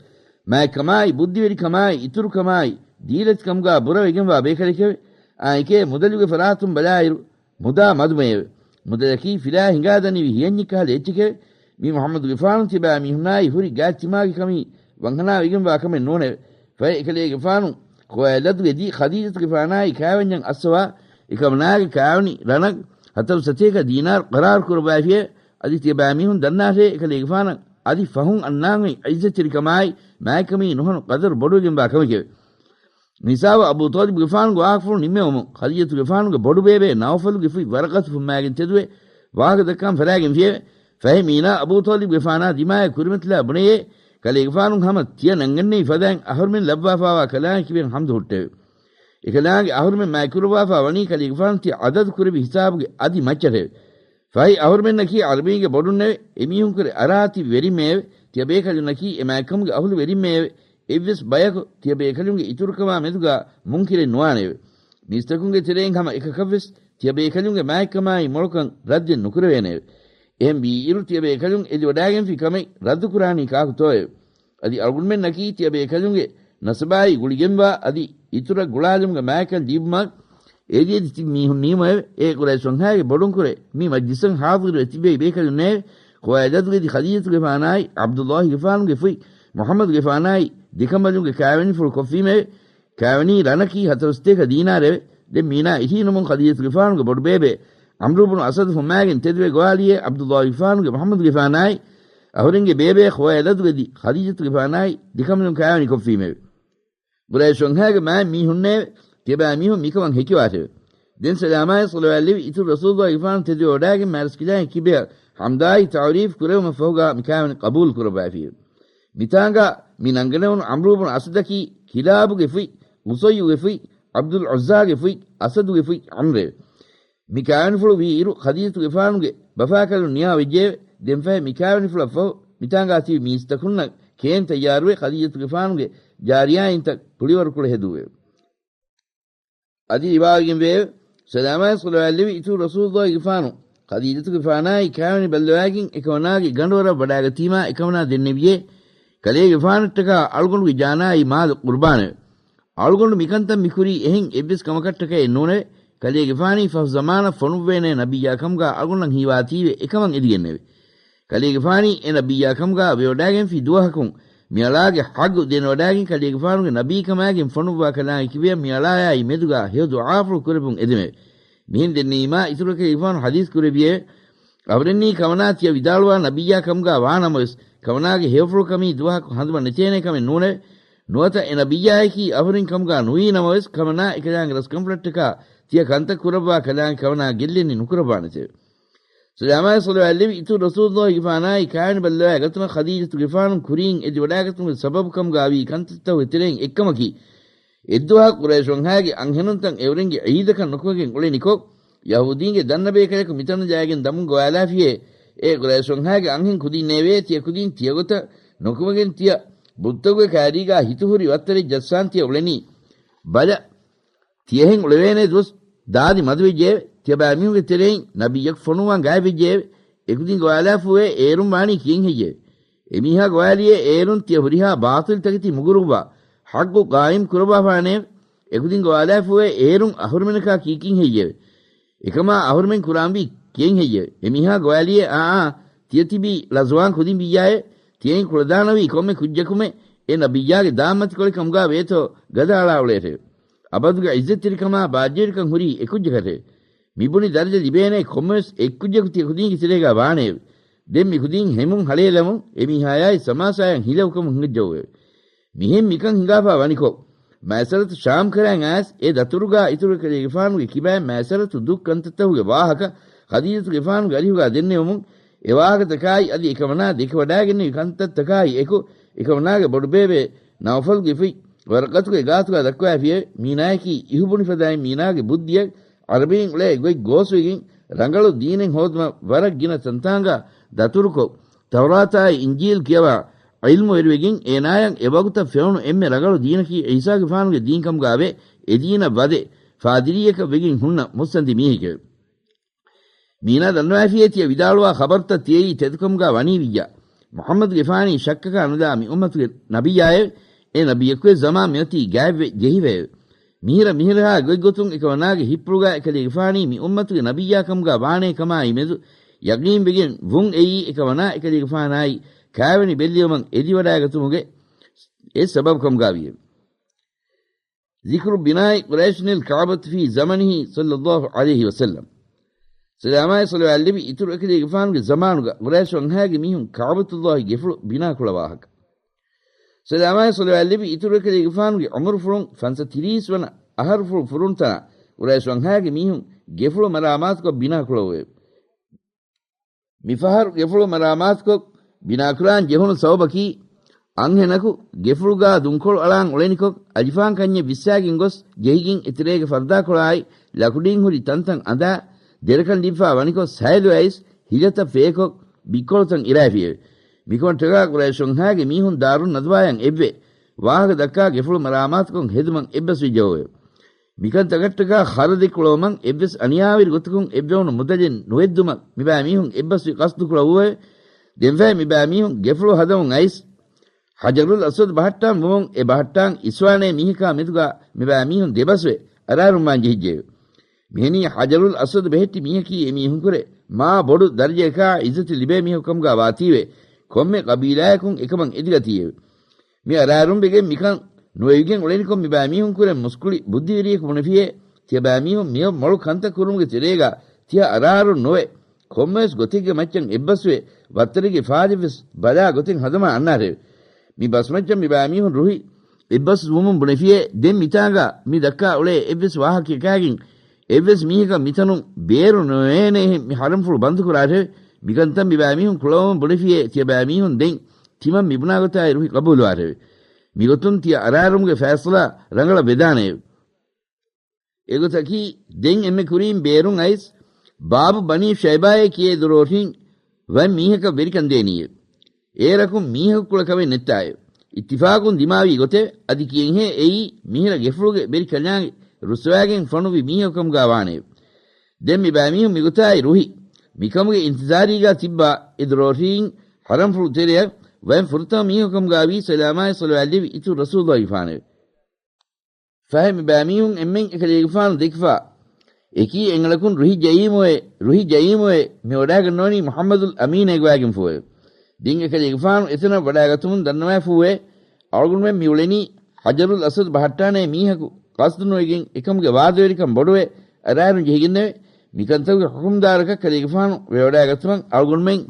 މާތްކަމާއި، ބުއްދިވެރިކަމާއި، އިތުރުކަމާއި، ދީލަތިކަމުގާ ބުރަވެގެންވާ ބޭކަލެކެވެ. އާއެކޭ މުދަލުގެ ފަރާތުން ބަލާއިރު، މުދާ މަދުމައެވެ. މުދަލަކީ ފިލާ ހިނގާދަނިވި ހިޔަންޏެއްކަހަލަ އެއްޗެކެވެ. މި މުޙައްމަދުގެފާނު ތިބާ މީހުންނާއި ހުރި ގާތްތިމާގެ ކަމީ ވަންހަނާވެގެންވާ ކަމެއް ނޫނެވެ. ފަހެ އެކަލޭގެފާނު ޚުވައިލަދުގެ ދި ޚަދީޖަތުގެފާނާއި ކާވެންޏަށް އައްސަވާ، އެކަމަނާގެ ކާވެނި ރަނަށް ހަތަރު ސަތޭކަ ދީނާރު ޤަރާރު ކުރައްވައިފިއެވެ. އަދި ތިޔަބާ މީހުން ދަންނާށޭ، އެކަލޭގެފާނަށް އަދި ފަހުން އަންނާން އޮތް ޢިއްޒަތްތެރިކަމާއި މާތްކަމީ ނުހަނު ޤަދަރު ބޮޑުވެގެންވާ ކަމެކެވެ. މިސާބަށް އަބޫ ޠާލިބުގެފާނުގެ ވާހަކަފުޅު ނިންމެވުމުން، ޚަދީޖަތުގެފާނުގެ ބޮޑުބޭބެ ނައުފަލުގެ ފުތް ވަރަޤަތު ފުއްމާގެން ތެދުވެ، ވާހަކަ ދައްކާން ފަރާގެންފިއެވެ. ފަހެ މީނާ އަބޫ ޠާލިބުގެފާނާ ދިމާޔަށް ކުރިމަތިލާ ބުނެޔޭ، ކަލޭގެފާނު ހަމަ ތިޔަ ނަންގަންނެވި ފަދައިން އަހުރުމެން ލައްވާފާވާ ކަލާނގެ ކިބައިން ޙަމްދު ހުއްޓެވެ. އެކަލާނގެ އަހުރުމެން މާތްކުރައްވާފާ ވަނީ ކަލޭގެފާނު ތިޔަ ޢަދަދު ކުރެއްވި ހިސާބުގެ އަދި މައްޗަށެވެ. ފަހި އަހުރުމެންނަކީ ޢަރަބީންގެ ބޮޑުންނެވެ. އެމީހުންކުރެ އަރާތިބި ވެރިންމެއެވެ. ތިޔަބޭކަލުންނަކީ އެ މާތްކަމުގެ އަހުލު ވެރިންމެއެވެ. އެއްވެސް ބަޔަކު ތިޔަބޭކަލުންގެ އިތުރުކަމާ މެދުގާ މުންކިރެއް ނުވާނެއެވެ. މީސްތަކުންގެ ތެރެއިން ހަމަ އެކަކަށްވެސް ތިޔަބޭކަލުންގެ މާތްކަމާއި މޮޅުކަން ރައްދެއް ނުކުރެވޭނެއެވެ. އެހެން ވީއިރު ތިޔަބޭކަލުން އެދިވަޑާގެންފި ކަމެއް ރައްދުކުރާނީ ކާކުތޯއެވެ؟ އަދި އަޅުގަނޑުމެންނަކީ ތިޔަބޭކަލުންގެ ނަސަބާއި ގުޅިގެންވާ އަދި އިތުރަށް ގުޅާލުމުގެ މާތްކަން ލިބުމަށް އެދިއެދި ތިބި މީހުންނީމައެވެ. އެ ޤުރައިޝް ވަންހާގެ ބޮޑުންކުރެ މި މަޖްލިސަށް ޙާޟިރުވެ ތިބޭ ބޭކަލުންނެވެ. ޚުވައިލަދުގެ ދި ޚަދީޖަތުގެފާނާއި ޢަބްދުﷲގެފާނުގެ ފުތް މުޙައްމަދުގެފާނާއި ދެކަނބަލުންގެ ކާވެނިފުޅު ކޮށްފީމެވެ. ކާވެނީ ރަނަކީ ހަތަރު ސަތޭކަ ދީނާރެވެ. ދެން މީނާ އިށީނުމުން ޚަދީޖަތުގެފާނުގެ ބޮޑުބޭބެ ޢަމްރު ބުނު އަސަދު ފުއްމާގެން ތެދުވެ ގޮވާލިއޭ ޢަބްދުﷲގެފާނުގެ މުޙައްމަދުގެފާނާއި އަހުރެންގެ ބޭބެ ޚުވައިލަދުގެ ދި ޚަދީޖަތުގެފާނާއި ދެކަނބަލުން ކާވެނި ކޮށްފީމެވެ. ޤުރައިޝް ވަންހާގެ މާތް މީހުންނޭވެ. ތިޔަބައިމީހުން މިކަމަށް ހެކިވާށެވެ. ދެން ސަލާމާއި ޞަލަވާތް ލެއްވި އިތުރު ރަސޫލުﷲގެފާނު ތެދުވެވަޑާގެން މާތްރަސްކަލާނގެ ކިބަޔަށް ޙަމްދާއި ތަޢުރީފް ކުރެވުމަށްފަހުގާ މި ކާވެނި ޤަބޫލު ކުރައްވައިފިއެވެ. މިތާނގާ މި ނަންގަނެވުނު ޢަމްރު ބުނު އަސަދަކީ ކިލާބުގެ ފުތް، ޤުޞައްޔުގެ ފުތް، ޢަބްދުލް ޢުއްޒާގެ ފުތް، އަސަދުގެ ފުތް ޢަމްރެވެ. މި ކާވެނިފުޅު ވީއިރު ޚަދީޖަތުގެފާނުގެ ބަފާކަލުން ނިޔާވެއްޖެއެވެ. ދެންފަހެ މި ކާވެނިފުޅަށްފަހު މިތާނގާ ތިބި މީސްތަކުންނަށް ކޭން ތައްޔާރުވެ ޚަދީޖަތުގެފާނުގެ ޖާރިޔާއިންތައް ކުޅިވަރުކުޅެ ހެދުއެވެ. އަދި ރިވާވެގެންވެއެވެ. ސަލާމާއި ޞަލަވާތް ލެއްވި އިތުރު ރަސޫލުﷲގެފާނު ޚަދީޖަތުގެފާނާއި ކާވެނި ބައްލަވާގެން އެކަމަނާގެ ގަނޑުވަރަށް ވަޑާގަތީމާ އެކަމަނާ ދެންނެވިއޭ، ކަލޭގެފާނަށްޓަކާ އަޅުގަނޑުގެ ޖާނާއި މާލު ޤުރުބާނެވެ. އަޅުގަނޑު މިކަންތައް މިކުރީ އެހެން އެއްވެސް ކަމަކަށްޓަކައެއް ނޫނެވެ. ކަލޭގެފާނީ ފަހު ޒަމާނަށް ފޮނުއްވޭނޭ ނަބިއްޔާ ކަމުގާ އަޅުގަނޑަށް ހީވާތީވެ އެކަމަށް އެދިގެންނެވެ. ކަލޭގެފާނީ އެ ނަބިއްޔާ ކަމުގާ ވެވަޑާގެންފި ދުވަހަކުން މިއަޅާގެ ޙައްޤު ދެނެވަޑައިގެން ކަލޭގެފާނުގެ ނަބީކަމާގެން ފޮނުއްވާ ކަލާނގެ ކިބަޔަށް މިއަޅާޔާއި މެދުގާ ހެޔޮ ދުޢާފުޅު ކުރެއްވުން އެދެމެވެ. މިހެން ދެންނެވީމާ އިތުރަށް ކަލޭގެފާނު ޙަދީޘް ކުރެއްވިއެވެ. އަހުރެންނީ ކަމަނާ ތިޔަ ވިދާޅުވާ ނަބިއްޔާ ކަމުގާ ވާ ނަމަވެސް، ކަމަނާގެ ހެޔޮފުޅު ކަމީ ދުވަހަކު ހަނދުމަ ނެތޭނެ ކަމެއް ނޫނެވެ. ނުވަތަ އެ ނަބިއްޔާއަކީ އަހުރެން ކަމުގާ ނުވީ ނަމަވެސް، ކަމަނާ އެކަލާނގެ ރަސްކަންފުޅަށްޓަކާ ތިޔަ ކަންތައް ކުރައްވާ ކަލާނގެ ކަމަނާ ގެއްލެނީ ނުކުރައްވާނެތެވެ. ސަލާމާއި ޞަލަވާތް ލެއްވި އިތުރު ރަސޫލުއްލާހިގެފާނާއި ކާވެނި ބައްލަވާ ގަތުމަށް ޚަދީޖަތުގެފާނު ކުރިން އެދިވަޑާގަތުމުގެ ސަބަބު ކަމުގާވީ ކަންތައްތަކުގެ ތެރެއިން އެއްކަމަކީ، އެއްދުވަހަކު ޤުރައިޝް ވަންހާގެ އަންހެނުންތައް އެއުރެންގެ ޢީދަކަށް ނުކުމެގެން އުޅެނިކޮށް، ޔަހޫދީންގެ ދަންނަ ބޭކަލަކު މިތަނަށް ޖައިގެން ދަމުން ގޮވާލާފިއޭ. އޭ ޤުރައިޝް ވަންހާގެ އަންހެން ކުދިންނޭވޭ، ތިޔަ ކުދިން ތިޔަގޮތަށް ނުކުމެގެން ތިޔަ ބުއްތަކުގެ ކާރީގާ ހިތުހުރި ވައްތަރެއް ޖައްސާން ތިޔަ އުޅެނީ. ބަލަ، ތިޔަހެން އުޅެވޭނެ ދުވަސް ދާދި މަދުވެއްޖެއެވެ. ތިޔަބައިމީހުންގެ ތެރެއިން ނަބިއްޔަކު ފޮނުއްވާން ގާތްވެއްޖެއެވެ. އެކުދިން ގޮވާލާފޫއޭ، އޭރުން ވާނީ ކިއެއް ހެއްޔެވެ؟ އެމީހާ ގޮވާލިއޭ، އޭރުން ތިޔަ ހުރިހާ ބާޠިލްތަކެތި މުގުރުއްވާ، ޙައްޤު ޤާއިމް ކުރައްވާފާނެއެވެ. އެކުދިން ގޮވާލާފޫއޭ، އޭރުން އަހުރުމެނަކާ ކީކީން ހެއްޔެވެ؟ އެކަމާ އަހުރުމެން ކުރާންވީ ކިއެއް ހެއްޔެވެ؟ އެމީހާ ގޮވާލިއޭ، އާ، އާ، ތިޔަ ތިބީ ޅަޒުވާން ކުދިން ވިއްޔާއޭ. ތިޔައިން ކުޅަދާނަވީ ކޮންމެ ކުއްޖަކުމެ އެ ނަބިއްޔާގެ ދާންމަތިކޮޅެއް ކަމުގާ ވޭތޯ ގަދައަޅާ އުޅޭށެވެ. އަބަދުގެ ޢިއްޒަތްތެރިކަމާ ބާއްޖަވެރިކަން ހުރީ އެކުއްޖަކަށެވެ. މިބުނި ދަރަޖަ ލިބޭނޭ ކޮންމެވެސް އެއްކުއްޖަކު ތިޔަ ކުދީންގެ ތެރޭގާ ވާނެއެވެ. ދެން މި ކުދީން ހެމުން ހަޅޭލަމުން އެމީހާޔާއި ސަމާސާޔަށް ހިލަ އުކަމުން ހިނގައްޖައުއެވެ. މިހެން މިކަން ހިނގާފާ ވަނިކޮށް، މައިސަރަތު ޝާމްކަރައިން އައިސް އެ ދަތުރުގާ އިތުރު ކަލޭގެފާނުގެ ކިބައިން މައިސަރަތު ދުށް ކަންތައްތަކުގެ ވާހަކަ ޚަދީޖަތުގެފާނުގެ އަރިހުގާ ދެންނެވުމުން، އެ ވާހަކަތަކާއި އަދި އެކަމަނާ ދެކެވަޑައިގެންނެވި ކަންތައްތަކާއި އެކު، އެކަމަނާގެ ބޮޑުބޭބެ ނައުފަލްގެ ފުތް ވަރަޤަތުގެ ގާތުގާ ދައްކަވައިފިއެވެ. މީނާޔަކީ އިހުބުނިފަދައިން މީނާގެ ބުއްދިއަށް ޢަރަބީން އުޅޭ ގޮތް ގޯސްވެގެން، ރަނގަޅު ދީނެއް ހޯދުމަށް ވަރަށް ގިނަ ތަންތާނގާ ދަތުރުކޮށް، ތައުރާތާއި އިންޖީލް ކިޔަވާ ޢިލްމުވެރިވެގެން، އޭނާޔަށް އެވަގުތަށް ފެނުނު އެންމެ ރަނގަޅު ދީނަކީ ޢީސާގެފާނުގެ ދީންކަމުގާވެ، އެދީނަށް ވަދެ، ފާދިރީއަކަށް ވެގެން ހުންނަ މުއްސަނދި މީހެކެވެ. މީނާ ދަންނަވައިފިއޭ ތިޔަ ވިދާޅުވާ ޚަބަރުތައް ތިޔައީ ތެދުކަމުގާ ވަނީ ވިއްޔާ. މުޙައްމަދުގެފާނީ ޝައްކަކާ ނުލާ މި އުއްމަތުގެ ނަބިއްޔާއެވެ. އެ ނަބިއްޔަކުވެސް ޒަމާން މިއޮތީ ގާތްވެ ޖެހިފައެވެ. މިހިރަ މިހިރަހާ ގޮތްގޮތުން އެކަމަނާގެ ހިތްޕުޅުގާ އެކަލޭގެފާނީ މި އުއްމަތުގެ ނަބިއްޔާ ކަމުގާ ވާނޭ ކަމާއި މެދު ޔަޤީންވެގެން ވުން އެއީ އެކަމަނާ އެކަލޭގެފާނާއި ކާވެނި ބެއްލެވުމަށް އެދިވަޑާގަތުމުގެ އެއް ސަބަބު ކަމުގާވިއެވެ. ذكر بناء قريش الكعبة في زمنه صلى الله عليه وسلم. ސަލާމާއި ޞަލަވާތް ލެއްވި އިތުރު އެކަލޭގެފާނުގެ ޒަމާނުގަ ޤުރައިޝް ވަންހާގެ މީހުން ކަޢުބަތުﷲގެ ގެފުޅު ބިނާކުޅަ ވާހަކަ. ސަލާމާއި ޞަލަވާތް ލެއްވި އިތުރު އެކަލޭގެފާނުގެ ޢުމުރުފުޅުން ފަންސަ ތިރީސް ވަނަ އަހަރުފުޅު ފުރުންތަނާ ޤުރައިޝް ވަންހާގެ މީހުން ގެފުޅު މަރާމާތުކޮށް ބިނާކުޅައުއެވެ. މިފަހަރު ގެފުޅު މަރާމާތުކޮށް ބިނާކުރާން ޖެހުނު ސަބަބަކީ، އަންހެނަކު ގެފުޅުގާ ދުންކޮޅު އަޅާން އުޅެނިކޮށް، އަލިފާން ކަންޏެއް ވިއްސާގެން ގޮސް، ޖެހިގެން އެތެރޭގެ ފަރްދާކޮޅާއި ލަކުޑީން ހުރި ތަންތަން އަނދާ، ދެރަކަން ލިބިފާ ވަނިކޮށް، ސައިލު އައިސް ހިލަތައް ފޭކޮށް، ބިއްކޮޅުތައް އިރާފިއެވެ. މިކަމަށްޓަކާ ޤުރައިޝުންހާގެ މީހުން ދާރުން ނަދުވާޔަށް އެއްވެ، ވާހަކަ ދައްކާ ގެފުޅު މަރާމާތުކޮށް ހެދުމަށް އެއްބަސްވިއްޖެއެވެ. މިކަންތަކަށްޓަކާ ޚަރަދެއް ކުޅަވުމަށް އެއްވެސް އަނިޔާވެރި ގޮތަކުން އެއްވެވުނު މުދަލެއް ނުވެއްދުމަށް މިބައިމީހުން އެއްބަސްވި ޤަޞްދު ކުޅައުއެވެ. ދެންފަހެ މިބައިމީހުން ގެފުޅު ހަދަމުން އައިސް، ޙަޖަރުލް އަސްވަދު ބަހައްޓާން ވުމުން އެ ބަހައްޓާން އިސްވާނޭ މީހަކާ މެދުގާ މިބައިމީހުން ދެބަސްވެ އަރާރުންވާން ޖެހިއްޖެއެވެ. މިހެނީ ޙަޖަރުލް އަސްވަދު ބެހެއްޓި މީހަކީ އެމީހުންކުރެ މާ ބޮޑު ދަރަޖައަކާ ޢިއްޒަތެއް ލިބޭ މީހަކު ކަމުގާ ވާތީވެ، ކޮންމެ ޤަބީލާޔަކުން އެކަމަށް އެދިގަތީއެވެ. މި އަރާރުންވެގެން މިކަން ނުވެވިގެން އުޅެނިކޮށް މިބައިމީހުންކުރެ މުސްކުޅި ބުއްދިވެރިޔަކު ބުނެފިއޭ، ތިޔަބައިމީހުން މިއޮތް މޮޅު ކަންތައް ކުރުމުގެ ތެރޭގާ ތިޔަ އަރާރުން ނުވެ، ކޮންމެވެސް ގޮތެއްގެ މައްޗަށް އެއްބަސްވެ، ވައްތަރެއްގެ ފާދައެއްވެސް ބަލާ ގޮތެއް ހަދަމާ އަންނާށެވެ. މި ބަސްމައްޗަށް މިބައިމީހުން ރުހި އެއްބަސްވުމުން ބުނެފިއޭ، ދެން މިތާނގާ މި ދައްކާ އުޅޭ އެއްވެސް ވާހަކައަކާގެން އެއްވެސް މީހަކަށް މިތަނުން ބޭރު ނުވޭނޭހެން މި ޙަރަމްފުޅު ބަންދުކުރާށެވެ. މިކަންތައް މިބައިމީހުން ކުޅަވަމުން ބުނެފިއޭ، ތިޔަބައިމީހުން ދެން ތިމަން މިބުނާގޮތާއި ރުހި ޤަބޫލުވާށެވެ. މިގޮތުން ތިޔަ އަރާރުމުގެ ފައިޞަލާ ރަނގަޅަށް ވެދާނެއެވެ. އެގޮތަކީ، ދެން އެންމެ ކުރީން ބޭރުން އައިސް، ބާބު ބަނީ ޝައިބާއޭ ކިޔޭ ދުރޯޓީން ވަން މީހަކަށް ވެރިކަން ދޭނީއެވެ. އޭރަކުން މީހަކު ކުޅަ ކަމެއް ނެއްތާއެވެ. އިއްތިފާޤުން ދިމާވީ ގޮތެވެ. އަދި ކިޔެންހޭ އެއީ މިހިރަ ގެފުޅުގެ ވެރި ކަލާނގެ ރުއްސަވާގެން ފޮނުއްވި މީހަކު ކަމުގާ ވާނެއެވެ. ދެން މިބައިމީހުން މިގޮތާއި ރުހި، މިކަމުގެ އިންތިޒާރީގާ ތިއްބާ އެ ދުރޯޓީން ޙަރަމްފުޅު ތެރެއަށް ވަން ފުރަތަމަ މީހަކު ކަމުގާވީ ސަލާމާއި ޞަލަވާތް ލެއްވި އިތުރު ރަސޫލުއްލާހިގެފާނެވެ. ފަހެ މިބައިމީހުން އެންމެން އެކަލޭގެފާނު ދެކިފާ، އެކީ އެނގަޅަކުން ރުހި ޖައީމުއޭ، ރުހި ޖައީމުއޭ، މި ވަޑާގަންނަވަނީ މުޙައްމަދުލް އަމީނޭ ގޮވާގެންފޫއެވެ. ދެން އެކަލޭގެފާނު އެތަނަށް ވަޑައިގަތުމުން ދަންނަވާފޫވެ، އަޅުގަނޑުމެން މިއުޅެނީ ހަޖަރުލް އަސްވަދު ބަހައްޓާނޭ މީހަކު ޤަޞްދު ނުވެގެން އެކަމުގެ ވާދަވެރިކަން ބޮޑުވެ އަރާރުން ޖެހިގެންނެވެ. މިކަންތަކުގެ ޙުކުމްދާރަކަށް ކަލޭގެފާނު ވެވަޑައިގަތުމަށް އަޅުގަނޑުމެން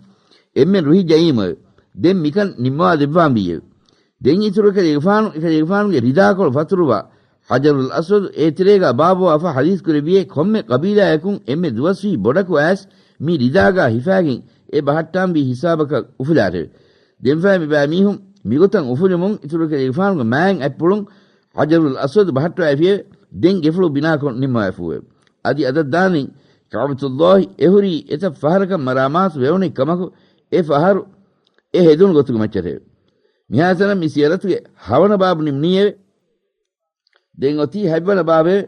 އެންމެ ރުހި ޖައީމުއެވެ. ދެން މިކަން ނިންމަވާ ދެއްވާންވީއެވެ. ދެން އިތުރު ކަލޭގެފާނު އެކަލޭގެފާނުގެ ރިދާކޮޅު ފަތުރުވާ ހަޖަރުލް އަސްވަދު އޭތެރޭގާ ބާއްވަވާފަ ޙަދީޘް ކުރެއްވިއޭ ކޮންމެ ޤަބީލާޔަކުން އެންމެ ދުވަސްވީ ބޮޑަކު އައިސް މި ރިދާގާ ހިފާގެން އެ ބަހައްޓާންވީ ހިސާބަކަށް އުފުލާށެވެ. ދެންފައި މިބާ މީހުން މިގޮތަށް އުފުލުމުން އިތުރު ކަލޭގެފާނުގެ މާތް އަތްޕުޅުން ހަޖަރުލް އަސްވަދު ބަހައްޓަވައިފިއެވެ. ދެން ގެފުޅު ބިނާކޮށް ނިންމަވައިފޫއެވެ. އަދި އަދަށް ދާނީ ކަޢުބަތުﷲ އެހުރީ އެތައް ފަހަރަކަށް މަރާމާތު ވެވުނެއް ކަމަކު އެ ފަހަރު އެ ހެދުނު ގޮތުގެ މައްޗަށެވެ. މިހާތަނަށް މި ސިޔަރަތުގެ ހަވަނަ ބާބު ނިމުނީއެވެ. ދެން އޮތީ ހަތްވަނަ ބާބެވެ.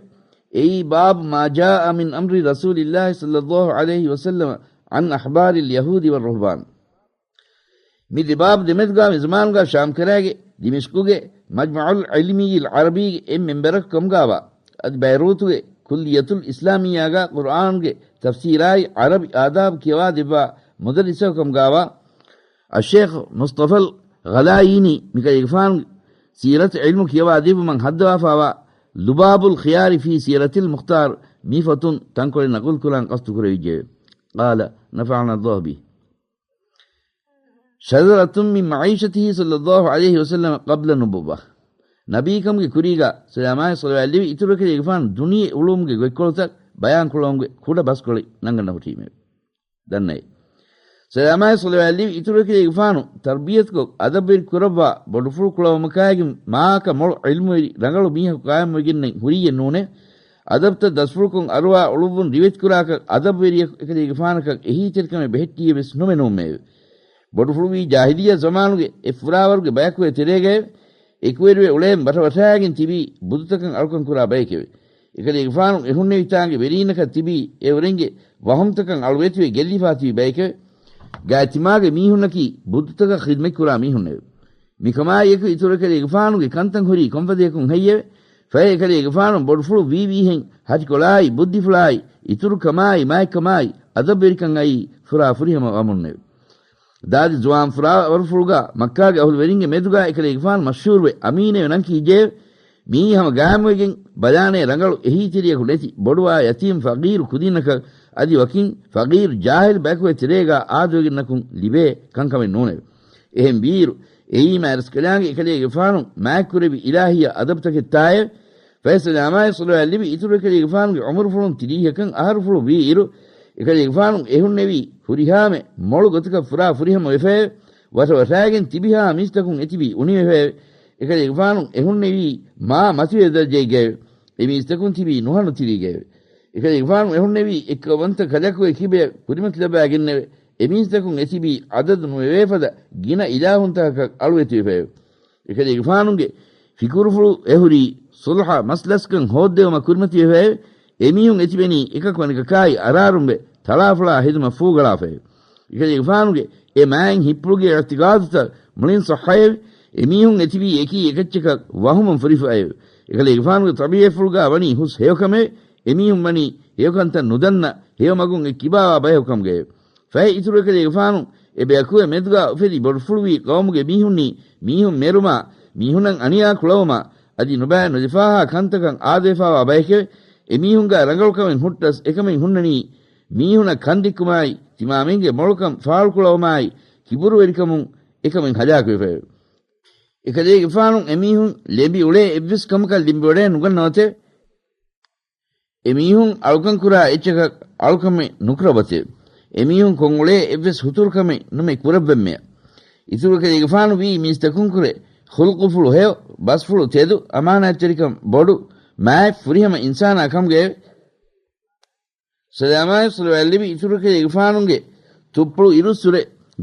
އެއީ ބާބު މާ ޖާއަ މިން އަމްރި ރަސޫލިﷲ ޞައްލަﷲ ޢަލައިހި ވަސައްލަމަ ޢަން އަޙްބާރިލް ޔަހޫދި ވައްރުހުބާން. މި ދެ ބާބު ދެމެދުގާ މި ޒަމާނުގާ ޝާމްކަރައިގެ ދިމިޝްޤުގެ މަޖްމަޢުލް ޢިލްމިއްޔިލް ޢަރަބީގެ އެއް މެންބަރަކު ކަމުގާވާ، އަދި ބައިރޫތުގެ ކުއްލިއްޔަތުލް އިސްލާމިއްޔާގާ ޤުރްއާންގެ ތަފްސީރާއި ޢަރަބި އާދާބު ކިޔަވާ ދެއްވާ މުދައްރިސަކު ކަމުގާވާ، އައްޝޭޚް މުޞްޠަފަލް ޣަލާޔީނީ މިކަލޭގެފާނުގެ ސީރަތު ޢިލްމު ކިޔަވާ ދެއްވުމަށް ހައްދަވާފާވާ ލުބާބުލް ޚިޔާރި ފީ ސީރަތިލް މުޚްތާރް މި ފޮތުން ތަންކޮޅެއް ނަޤުލު ކުރާން ޤަޞްދު ކުރެވިއްޖެއެވެ. ޤާލަ ނަފަޢަނަﷲ ބިހި. ޝަޖަރަތުން މިން މަޢީޝަތިހި ޞައްލަﷲ ޢަލައިހި ވަސައްލަމަ ޤަބްލަ ނުބުއްވަ. ނަބީކަމުގެ ކުރީގާ ސަލާމާއި ޞަލަވާތް ލެވި އިތުރު ކަލޭގެފާނު ދުނިޔެ އުޅުމުގެ ގޮތްކޮޅުތައް ބަޔާންކުޅަވުމުގެ ކުޑަ ބަސްކޮޅެއް ނަންގަންނަ ހުށީމެވެ. ދަންނައޭ. ސަލާމާއި ޞަލަވާތް ލެވި އިތުރު ކަލޭގެފާނު ތަރްބިޔަތުކޮށް އަދަބުވެރި ކުރައްވާ ބޮޑުފުޅު ކުޅަވުމަކާއިގެން މާކަ މޮޅު ޢިލްމުވެރި ރަނގަޅު މީހަކު ޤާއިމުވެގެންނެއް ހުރީއެއް ނޫނޭ. އަދަބުތައް ދަސްފުޅުކޮށް އަރުވާ އުޅުއްވުން ރިވެތިކުރާކަށް އަދަބުވެރިޔަކު އެކަލޭގެފާނަކަށް އެހީތެރިކަމެއް ބެހެއްޓީއެއް ވެސް ނުމެނޫމެއެވެ. ބޮޑުފުޅުވީ ޖާހިލިއްޔަ ޒަމާނުގެ އެއް ފުރާވަރުގެ ބަޔަކުގެ ތެރޭގައެވެ. އެކުވެރިވެ އުޅޭން ވަށަވަށާގެން ތިބީ ބުދުތަކަށް އަޅުކަން ކުރާ ބައެކެވެ. އެކަލޭގެފާނު އެހުންނެވި ތާނގެ ވެރީންނަކަށް ތިބީ އެ އުރެންގެ ވަހުމްތަކަށް އަޅުވެތިވެ ގެއްލިފާ ތިބި ބައެކެވެ. ގާތް ތިމާގެ މީހުންނަކީ ބުދުތަކަށް ޚިދްމަތްކުރާ މީހުންނެވެ. މިކަމާއި އެކު އިތުރު ކަލޭގެފާނުގެ ކަންތައް ހުރީ ކޮންފަދަޔަކުން ހެއްޔެވެ؟ ފަހެ އެކަލޭގެފާނު ބޮޑުފުޅު ވީވީހެން ހަށިކޮޅާއި ބުއްދިފުޅާއި އިތުރު ކަމާއި މާތްކަމާއި އަދަބުވެރިކަން އައީ ފުރާ ފުރިހަމަ ވަމުންނެވެ. ދާދި ޒުވާން ފުރާވަރުފުޅުގާ މައްކާގެ އަހުލުވެރިންގެ މެދުގާ އެކަލޭގެފާނު މަޝްހޫރުވެ އަމީނެވެ ނަން ކީއްޖެއެވެ؟ މިއީ ހަމަ ގާއިމުވެގެން ބަލާނޭ ރަނގަޅު އެހީތެރިޔަކު ނެތި ބޮޑުވާ ޔަތީމް ފަގީރު ކުދިންނަކަށް އަދި ވަކިން ފަގީރު ޖާހިލް ބަޔަކުގެ ތެރޭގާ އާދަވެގެންނަކުން ލިބޭ ކަންކަމެއް ނޫނެވެ. އެހެން ވީއިރު، އެއީ މާތްރަސްކަލާނގެ އެކަލޭގެފާނު މާތްކުރެއްވި އިލާހިއްޔާ އަދަބުތަކެއްތާއެވެ. ފަހެ ސަލާމާއި ޞަލަވާތް ލިބި އިތުރު އެކަލޭގެފާނުގެ ޢުމުރުފުޅުން ތިރީހަކަށް އަހަރުފުޅު ވީއިރު، އެކަލޭގެފާނު އެހުންނެވީ ހުރިހާމެ މޮޅު ގޮތަކަށް ފުރާ ފުރިހަމަ ވެފައެވެ. ވަށަވަށާގެން ތިބިހާ މީސްތަކުން އެތިބީ އުނިވެފައެވެ. އެކަލޭގެފާނު އެހުންނެވީ މާ މަތިވެރި ދަރަޖައެއްގައެވެ. އެމީސްތަކުން ތިބީ ނުހަނު ތިރީގައެވެ. އެކަލޭގެފާނު އެހުންނެވީ އެއްކައުވަންތަ ކަލަކުގެ ކިބަޔަށް ކުރިމަތިލައްވާގެންނެވެ. އެމީސްތަކުން އެތިބީ އަދަދު ނުވެވޭފަދަ ގިނަ އިލާހުންތަކަކަށް އަޅުވެތިވެފައެވެ. އެކަލޭގެފާނުގެ ފިކުރުފުޅު އެހުރީ ޞުލްޙަ މަސްލަސްކަން ހޯއްދެވުމަށް ކުރިމަތިވެފައެވެ. އެމީހުން އެތިބެނީ އެކަކު އަނެކަކާއި އަރާރުންވެ ތަޅާފުޅާ ހެދުމަށް ފޫގަޅާފައެވެ. އެކަލޭގެފާނުގެ އެ މާތް ހިތްޕުޅުގެ އިޢުތިޤާދުތައް މުޅިން ޞައްޙައެވެ. އެމީހުން އެތިބީ އެކީ އެކައްޗަކަށް ވަހުމުން ފުރިފައެވެ. އެކަލޭގެފާނުގެ ޠަބީޢަތްފުޅުގާ ވަނީ ހުސް ހެޔޮކަމެވެ. އެމީހުން ވަނީ ހެޔޮކަންތައް ނުދަންނަ ހެޔޮމަގުން އެ ކިބާވާ ބަޔަކު ކަމުގައެވެ. ފަހެ އިތުރު އެކަލޭގެފާނު އެ ބަޔަކުގެ މެދުގާ އުފެދި ބޮޑުފުޅުވީ ޤައުމުގެ މީހުންނީ މީހުން މެރުމާ، މީހުނަށް އަނިޔާ ކުޅަވުމާ، އަދި ނުބައި ނުލިފާހާ ކަންތަކަށް އާދަވެފާވާ ބަޔެކެވެ. އެމީހުންގާ ރަނގަޅުކަމެއް ހުއްޓަސް އެކަމެއް ހުންނަނީ މީހުނަށް ކަންދެއްކުމާއި، ތިމާމެންގެ މޮޅުކަން ފާޅުކުޅަވުމާއި، ކިބުރުވެރިކަމުން އެކަމެއް ހަލާކުވެފައެވެ. އެކަލޭގެފާނު އެމީހުން ލެނބި އުޅޭ އެއްވެސް ކަމަކަށް ލެނބިވަޑައެއް ނުގަންނަވަތެވެ. އެމީހުން އަޅުކަން ކުރާ އެއްޗަކަށް އަޅުކަމެއް ނުކުރައްވަތެވެ. އެމީހުން ކޮށްއުޅޭ އެއްވެސް ހުތުރުކަމެއް ނުމެ ކުރައްވަންމެޔަށް. އިތުރު އެކަލޭގެފާނު ވީ މީސްތަކުންކުރެ ޚުލްޤުފުޅު ހެޔޮ، ބަސްފުޅު ތެދު، އަމާނާތްތެރިކަން ބޮޑު، މާތް ފުރިހަމަ އިންސާނާ ކަމުގައެވެ. ސަލާމާއި ޞަލަވާތް ލިބި އިތުރު އެކަލޭގެފާނުގެ ތުއްޕުޅު އިރުއްސުރެ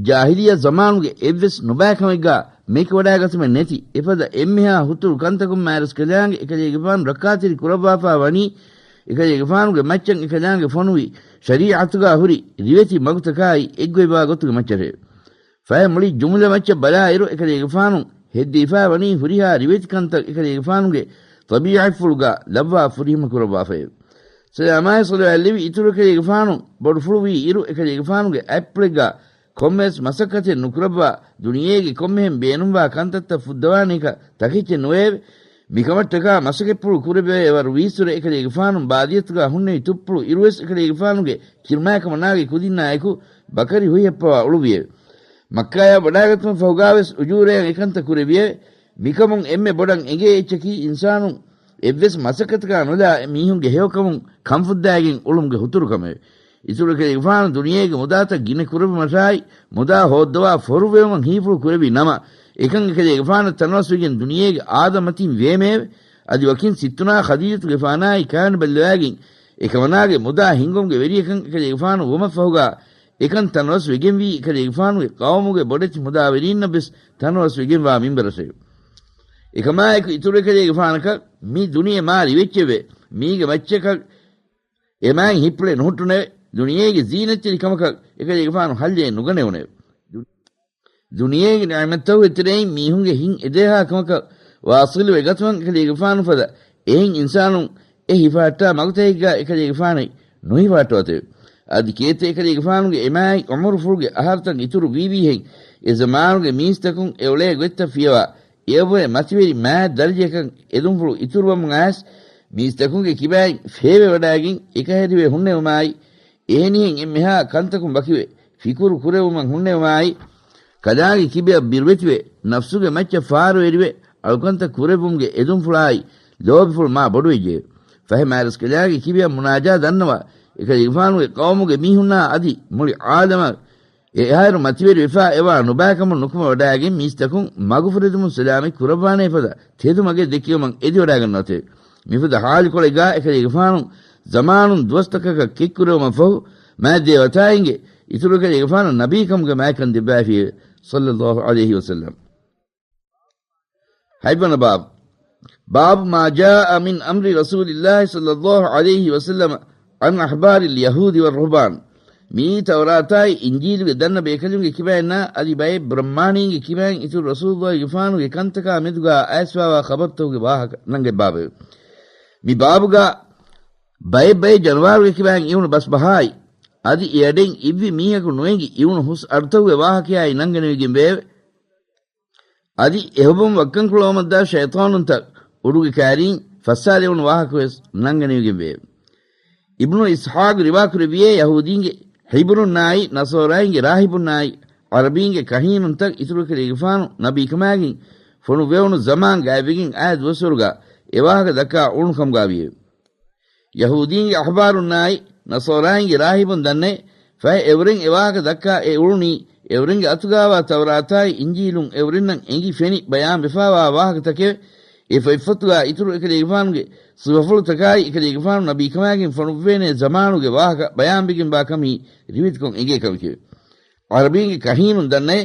ޖާހިލިއްޔަ ޒަމާނުގެ އެއްވެސް ނުބައިކަމެއްގާ މެކިވަޑައިގަތުމެއް ނެތި އެފަދަ އެންމެހާ ހުތުރު ކަންތަކުން މާތްރަސްކަލާނގެ އެކަލޭގެފާނު ރައްކާތެރި ކުރައްވާފާ ވަނީ، އެކަލޭގެފާނުގެ މައްޗަށް އެކަލާނގެ ފޮނުވި ޝަރީޢަތުގާ ހުރި ރިވެތި މަގުތަކާއި އެއްގޮތްވާ ގޮތުގެ މައްޗަށެވެ. ފަހެ މުޅި ޖުމުލަ މައްޗަށް ބަލާއިރު، އެކަލޭގެފާނު ހެއްދެވިފާ ވަނީ ހުރިހާ ރިވެތި ކަންތައް އެކަލޭގެފާނުގެ ޠަބީޢަތްފުޅުގާ ލައްވާ ފުރިހަމަ ކުރައްވާފައެވެ. ސަލާމާއި ޞަލަވާތް ލެވި އިތުރު އެކަލޭގެފާނު ބޮޑުފުޅުވީ އިރު، އެކަލޭގެފާނުގެ އަތްޕުޅެއްގާ ކޮންމެވެސް މަސައްކަތެއް ނުކުރައްވާ، ދުނިޔޭގެ ކޮންމެހެން ބޭނުންވާ ކަންތައްތައް ފުއްދަވާނެކަން ތަކެއްޗެއް ނުވެއެވެ. މިކަމަށްޓަކާ މަސައްކަތްޕުޅު ކުރެއްވެވޭ ވަރު ވީއްސުރެ އެކަލޭގެފާނު ބާދިޔަތުގާ ހުންނެވި ތުއްޕުޅު އިރުވެސް އެކަލޭގެފާނުގެ ކިރުމާއެކަމަނާގެ ކުދިންނާއެކު ބަކަރި ހުއިހައްޕަވާ އުޅުއްވިއެވެ. މައްކާޔާ ވަޑާގަތުމަށް ފަހުގާވެސް އުޖޫރަޔަށް އެކަންތައް ކުރެއްވިއެވެ. މިކަމުން އެންމެ ބޮޑަށް އެނގޭ އެއްޗަކީ އިންސާނުން އެއްވެސް މަސައްކަތަކާ ނުލާ މީހުންގެ ހެޔޮކަމުން ކަންފުއްދާގެން އުޅުމުގެ ހުތުރުކަމެވެ. އިތުރު އެކަލޭގެފާނު ދުނިޔޭގެ މުދާތައް ގިނަ ކުރެއްވުމަށާއި، މުދާ ހޯއްދަވާ ފޯރުވެވުމަށް ހީފުޅު ކުރެއްވި ނަމަ، އެކަން އެކަލޭގެފާނަށް ތަނަވަސްވެގެން ދުނިޔޭގެ އާދަ މަތިން ވޭމެއެވެ. އަދި ވަކިން ސިއްތުނާ ޚަދީޖަތުގެފާނާއި ކާނި ބައްލަވާގެން އެކަމަނާގެ މުދާ ހިންގުމުގެ ވެރިޔަކަން އެކަލޭގެފާނު ވުމަށްފަހުގާ، އެކަން ތަނަވަސް ވެގެންވީ އެކަލޭގެފާނުގެ ޤައުމުގެ ބޮޑެތި މުދާވެރީންނަށް ވެސް ތަނަވަސް ވެގެންވާ މިންބަރަށެވެ. އެކަމާއެކު އިތުރު އެކަލޭގެފާނަކަށް މި ދުނިޔެ މާ ރިވެއްޗެވެ. މީގެ މައްޗަކަށް އެމާތް ހިތްޕުޅެއް ނުހުއްޓުނެވެ. ދުނިޔޭގެ ޒީނަތްތެރި ކަމަކަށް އެކަލޭގެފާނު ހައްލެއް ނުގަނެވުނެވެ. ދު-، ދުނިޔޭގެ ނިޢުމަތްތަކުގެ ތެރެއިން މީހުންގެ ހިތް އެދޭހާ ކަމަކަށް ވާޞިލުވެ ގަތުމަށް އެކަލޭގެފާނު ފަދަ އެހެން އިންސާނުން އެ ހިފަހައްޓާ މަގުތަކެއްގާ އެކަލޭގެފާނެއް ނުހިފަހައްޓަވަތެވެ. އަދި ކޭތެ އެކަލޭގެފާނުގެ އެމާތް އުމުރުފުޅުގެ އަހަރުތައް އިތުރު ވީވީހެން އެ ޒަމާނުގެ މީސްތަކުން އެ އުޅޭ ގޮތްތައް ފިޔަވާ، އެއަށްވުރެ މަތިވެރި މާތް ދަރަޖައަކަށް އެދުންފުޅު އިތުރުވަމުން އައިސް، މީސްތަކުންގެ ކިބައިން ފޭބެވަޑައިގެން އެކަހެރިވެ ހުންނެވުމާއި، އެހެނިހެން އެންމެހާ ކަންތަކުން ވަކިވެ، ފިކުރު ކުރެވުމަށް ހުންނެވުމާއި، ކަލާނގެ ކިބައަށް ބިރުވެތިވެ، ނަފްސުގެ މައްޗަށް ފާރުވެރިވެ، އަޅުކަންތައް ކުރެއްވުމުގެ އެދުންފުޅާއި، ލޯބިފުޅު މާ ބޮޑުވެއްޖެ. ފަހެ މާތްރަސްކަލާނގެ ކިބައަށް މުނާޖާ ދަންނަވާ، އެކަލޭގެފާނުގެ ޤައުމުގެ މީހުންނާ އަދި މުޅި ޢާލަމަށް އެއަހަރު މަތިވެރިވެފާ އެވާ ނުބައިކަމުން ނުކުމެވަޑައިގެން މީސްތަކުން މަގުފުރެދުމުން ސަލާމަތް ކުރައްވާނޭ ފަދަ ތެދު މަގެއް ދެކިވުމަށް އެދިވަޑައިގަންނަވަތެވެ. މިފަދަ ހާލުކޮޅެއްގާ އެކަލޭގެފާނު ޒަމާނުން ދުވަސްތަކަކަށް ކެއްކުރެވުމަށްފަހު، މާތް ދޭވަތާއިންގެ އިތުރު އެކަލޭގެފާނު ނަބީކަމުގެ މާތްކަން ދެއްވައިފިއެވެ. ޞައްލައްލާހު ޢަލައިހި ވަސައްލަމް. ހަތްވަނަ ބާބު. باب ما جاء من أمر رسول الله صلى الله عليه وسلم عن أحبار اليهود والرهبان. މިއީ ތައުރާތާއި އިންޖީލުގެ ދަންނަ ބޭކަލުންގެ ކިބައިންނާ އަދި ބައެއް ބްރަހްމާނީންގެ ކިބައިން އިތުރު ރަސޫލުއްލާހިގެފާނުގެ ކަންތަކާ މެދުގާ އައިސްފާވާ ޚަބަރުތަކުގެ ވާހަކަ ނަންގަތް ބާބެވެ. މި ބާބުގާ ބައެއް ބައެއް ޖަނަވާރުގެ ކިބައިން އިވުނު ބަސްބަހާއި، އަދި އެއަޑެއް އިއްވި މީހަކު ނުއެނގި އިވުނު ހުސް އަޑުތަކުގެ ވާހަކަޔާއި ނަންގަނެވިގެން ވެއެވެ. އަދި އެހުބުން ވައްކަން ކުޅަވަމަށްދާ ޝައިޠާނުންތައް އުޑުގެ ކާރީން ފައްސާލެވުނު ވާހަކަވެސް ނަންގަނެވިގެން ވެއެވެ. އިބްނު އިސްޙާޤު ރިވާކުރެއްވިއޭ، ޔަހޫދީންގެ ޙިބުރުންނާއި، ނަޞާރާއިންގެ ރާހިބުންނާއި، ޢަރަބީންގެ ކަހީނުންތައް އިތުރުކަލޭގެފާނު ނަބީކަމާގެން ފޮނުއްވެވުނު ޒަމާން ގާތްވެގެން އާ ދުވަސްވަރުގާ އެ ވާހަކަ ދައްކާ އުޅުނު ކަމުގާވިއެވެ. ޔަހޫދީންގެ އަޙްބާރުންނާއި، ނަޞާރާއިންގެ ރާހިބުން ދަންނައޭ، ފަހެ އެއުރެން އެ ވާހަކަ ދައްކާ އެ އުޅުނީ، އެއުރެންގެ އަތުގާވާ ތައުރާތާއި އިންޖީލުން އެއުރެންނަށް އެނގި ފެނި ބަޔާންވެފާވާ ވާހަކަތަކެވެ. އެ ފޮތްފޮތުގާ އިތުރު އެކަލޭގެފާނުގެ ސިފަފުޅުތަކާއި އެކަލޭގެފާނު ނަބީކަމާގެން ފޮނުއްވޭނޭ ޒަމާނުގެ ވާހަކަ ބަޔާންވެގެންވާ ކަމީ ރިވެތިކޮށް އެނގޭ ކަމެކެވެ. ޢަރަބީންގެ ކަހީނުން ދަންނައޭ،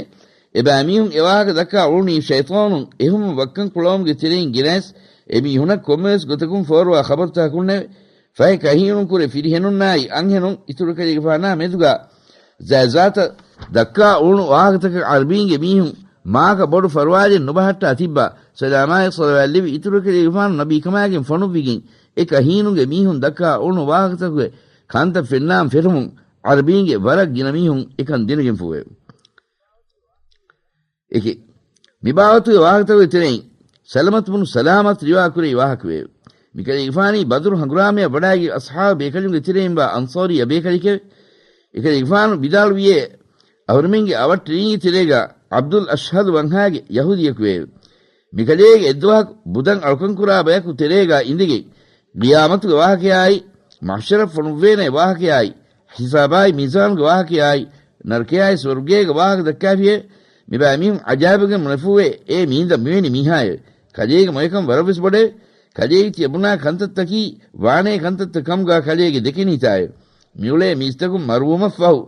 އެބައިމީހުން އެ ވާހަކަ ދައްކާ އުޅުނީ ޝައިޠާނުން އެހުމުން ވައްކަން ކުޅަވުމުގެ ތެރެއިން ގެނައިސް، އެމީހުނަށް ކޮންމެވެސް ގޮތަކުން ފޯރުވާ ޚަބަރުތަކަކުންނެވެ. ފަހެ ކަހީނުން ކުރެ ފިރިހެނުންނާއި އަންހެނުން އިތުރު ކަލޭގެފާނާ މެދުގާ ޒާތްޒާތަށް ދައްކާ އުޅުނު ވާހަކަތަކަށް ޢަރަބީންގެ މީހުން މާކަ ބޮޑު ފަރުވާލެއް ނުބަހައްޓާ ތިއްބާ، ސަލާމާއި ޞަލަވާތް ލެއްވި އިތުރު ކަލޭގެފާނު ނަބީކަމާގެން ފޮނުއްވިގެން، އެ ކަހީނުންގެ މީހުން ދައްކާ އުޅުނު ވާހަކަތަކުގެ ކަންތައް ފެންނާން ފެށުމުން، ޢަރަބީންގެ ވަރަށް ގިނަ މީހުން އެކަން ދެނެގެންފޫވެ. އެކެއް. މި ބާވަތުގެ ވާހަކަތަކުގެ ތެރެއިން، ސަލަމަތު ބުނު ސަލާމަތު ރިވާކުރެއްވި ވާހަކަވެއެވެ. މިކަލޭގެފާނީ ބަދުރު ހަނގުރާމަޔަށް ވަޑައިގެން އަޞްޙާބު ބޭކަލުންގެ ތެރެއިންވާ އަންޞާރީ އަބޭކަލެކެވެ. އެކަލޭގެފާނު ވިދާޅުވިއޭ، އަހުރެމެންގެ އަވަށްޓެރީންގެ ތެރޭގާ ޢަބްދުލް އަޝްހަލު ވަންހާގެ ޔަހޫދިޔަކުވެއެވެ. މިކަލޭގެ އެއްދުވަހަކު ބުދަން އަޅުކަންކުރާ ބަޔަކު ތެރޭގާ އިނދެގެން، ޤިޔާމަތުގެ ވާހަކަޔާއި، މަޙްޝަރަށް ފޮނުއްވޭނެ ވާހަކަޔާއި، ޙިސާބާއި މީޒާނުގެ ވާހަކަޔާއި، ނަރަކަޔާއި ސުވަރުގޭގެ ވާހަކަ ދައްކާފިއެވެ. މިބައިމީހުން ޢަޖާއިބުގެން ބުނެފޫވޭ، އޭ މީނދަ މިވެނި މީހާއެވެ. ކަލޭގެ މޮޔަކަން ވަރަށްވެސް ބޮޑެވެ. ކަލޭގެ ތިޔަބުނާ ކަންތައްތަކީ ވާނޭ ކަންތައްތައް ކަމުގާ ކަލޭގެ ދެކެނީތާއެވެ. މިއުޅޭ މީސްތަކުން މަރުވުމަށްފަހު،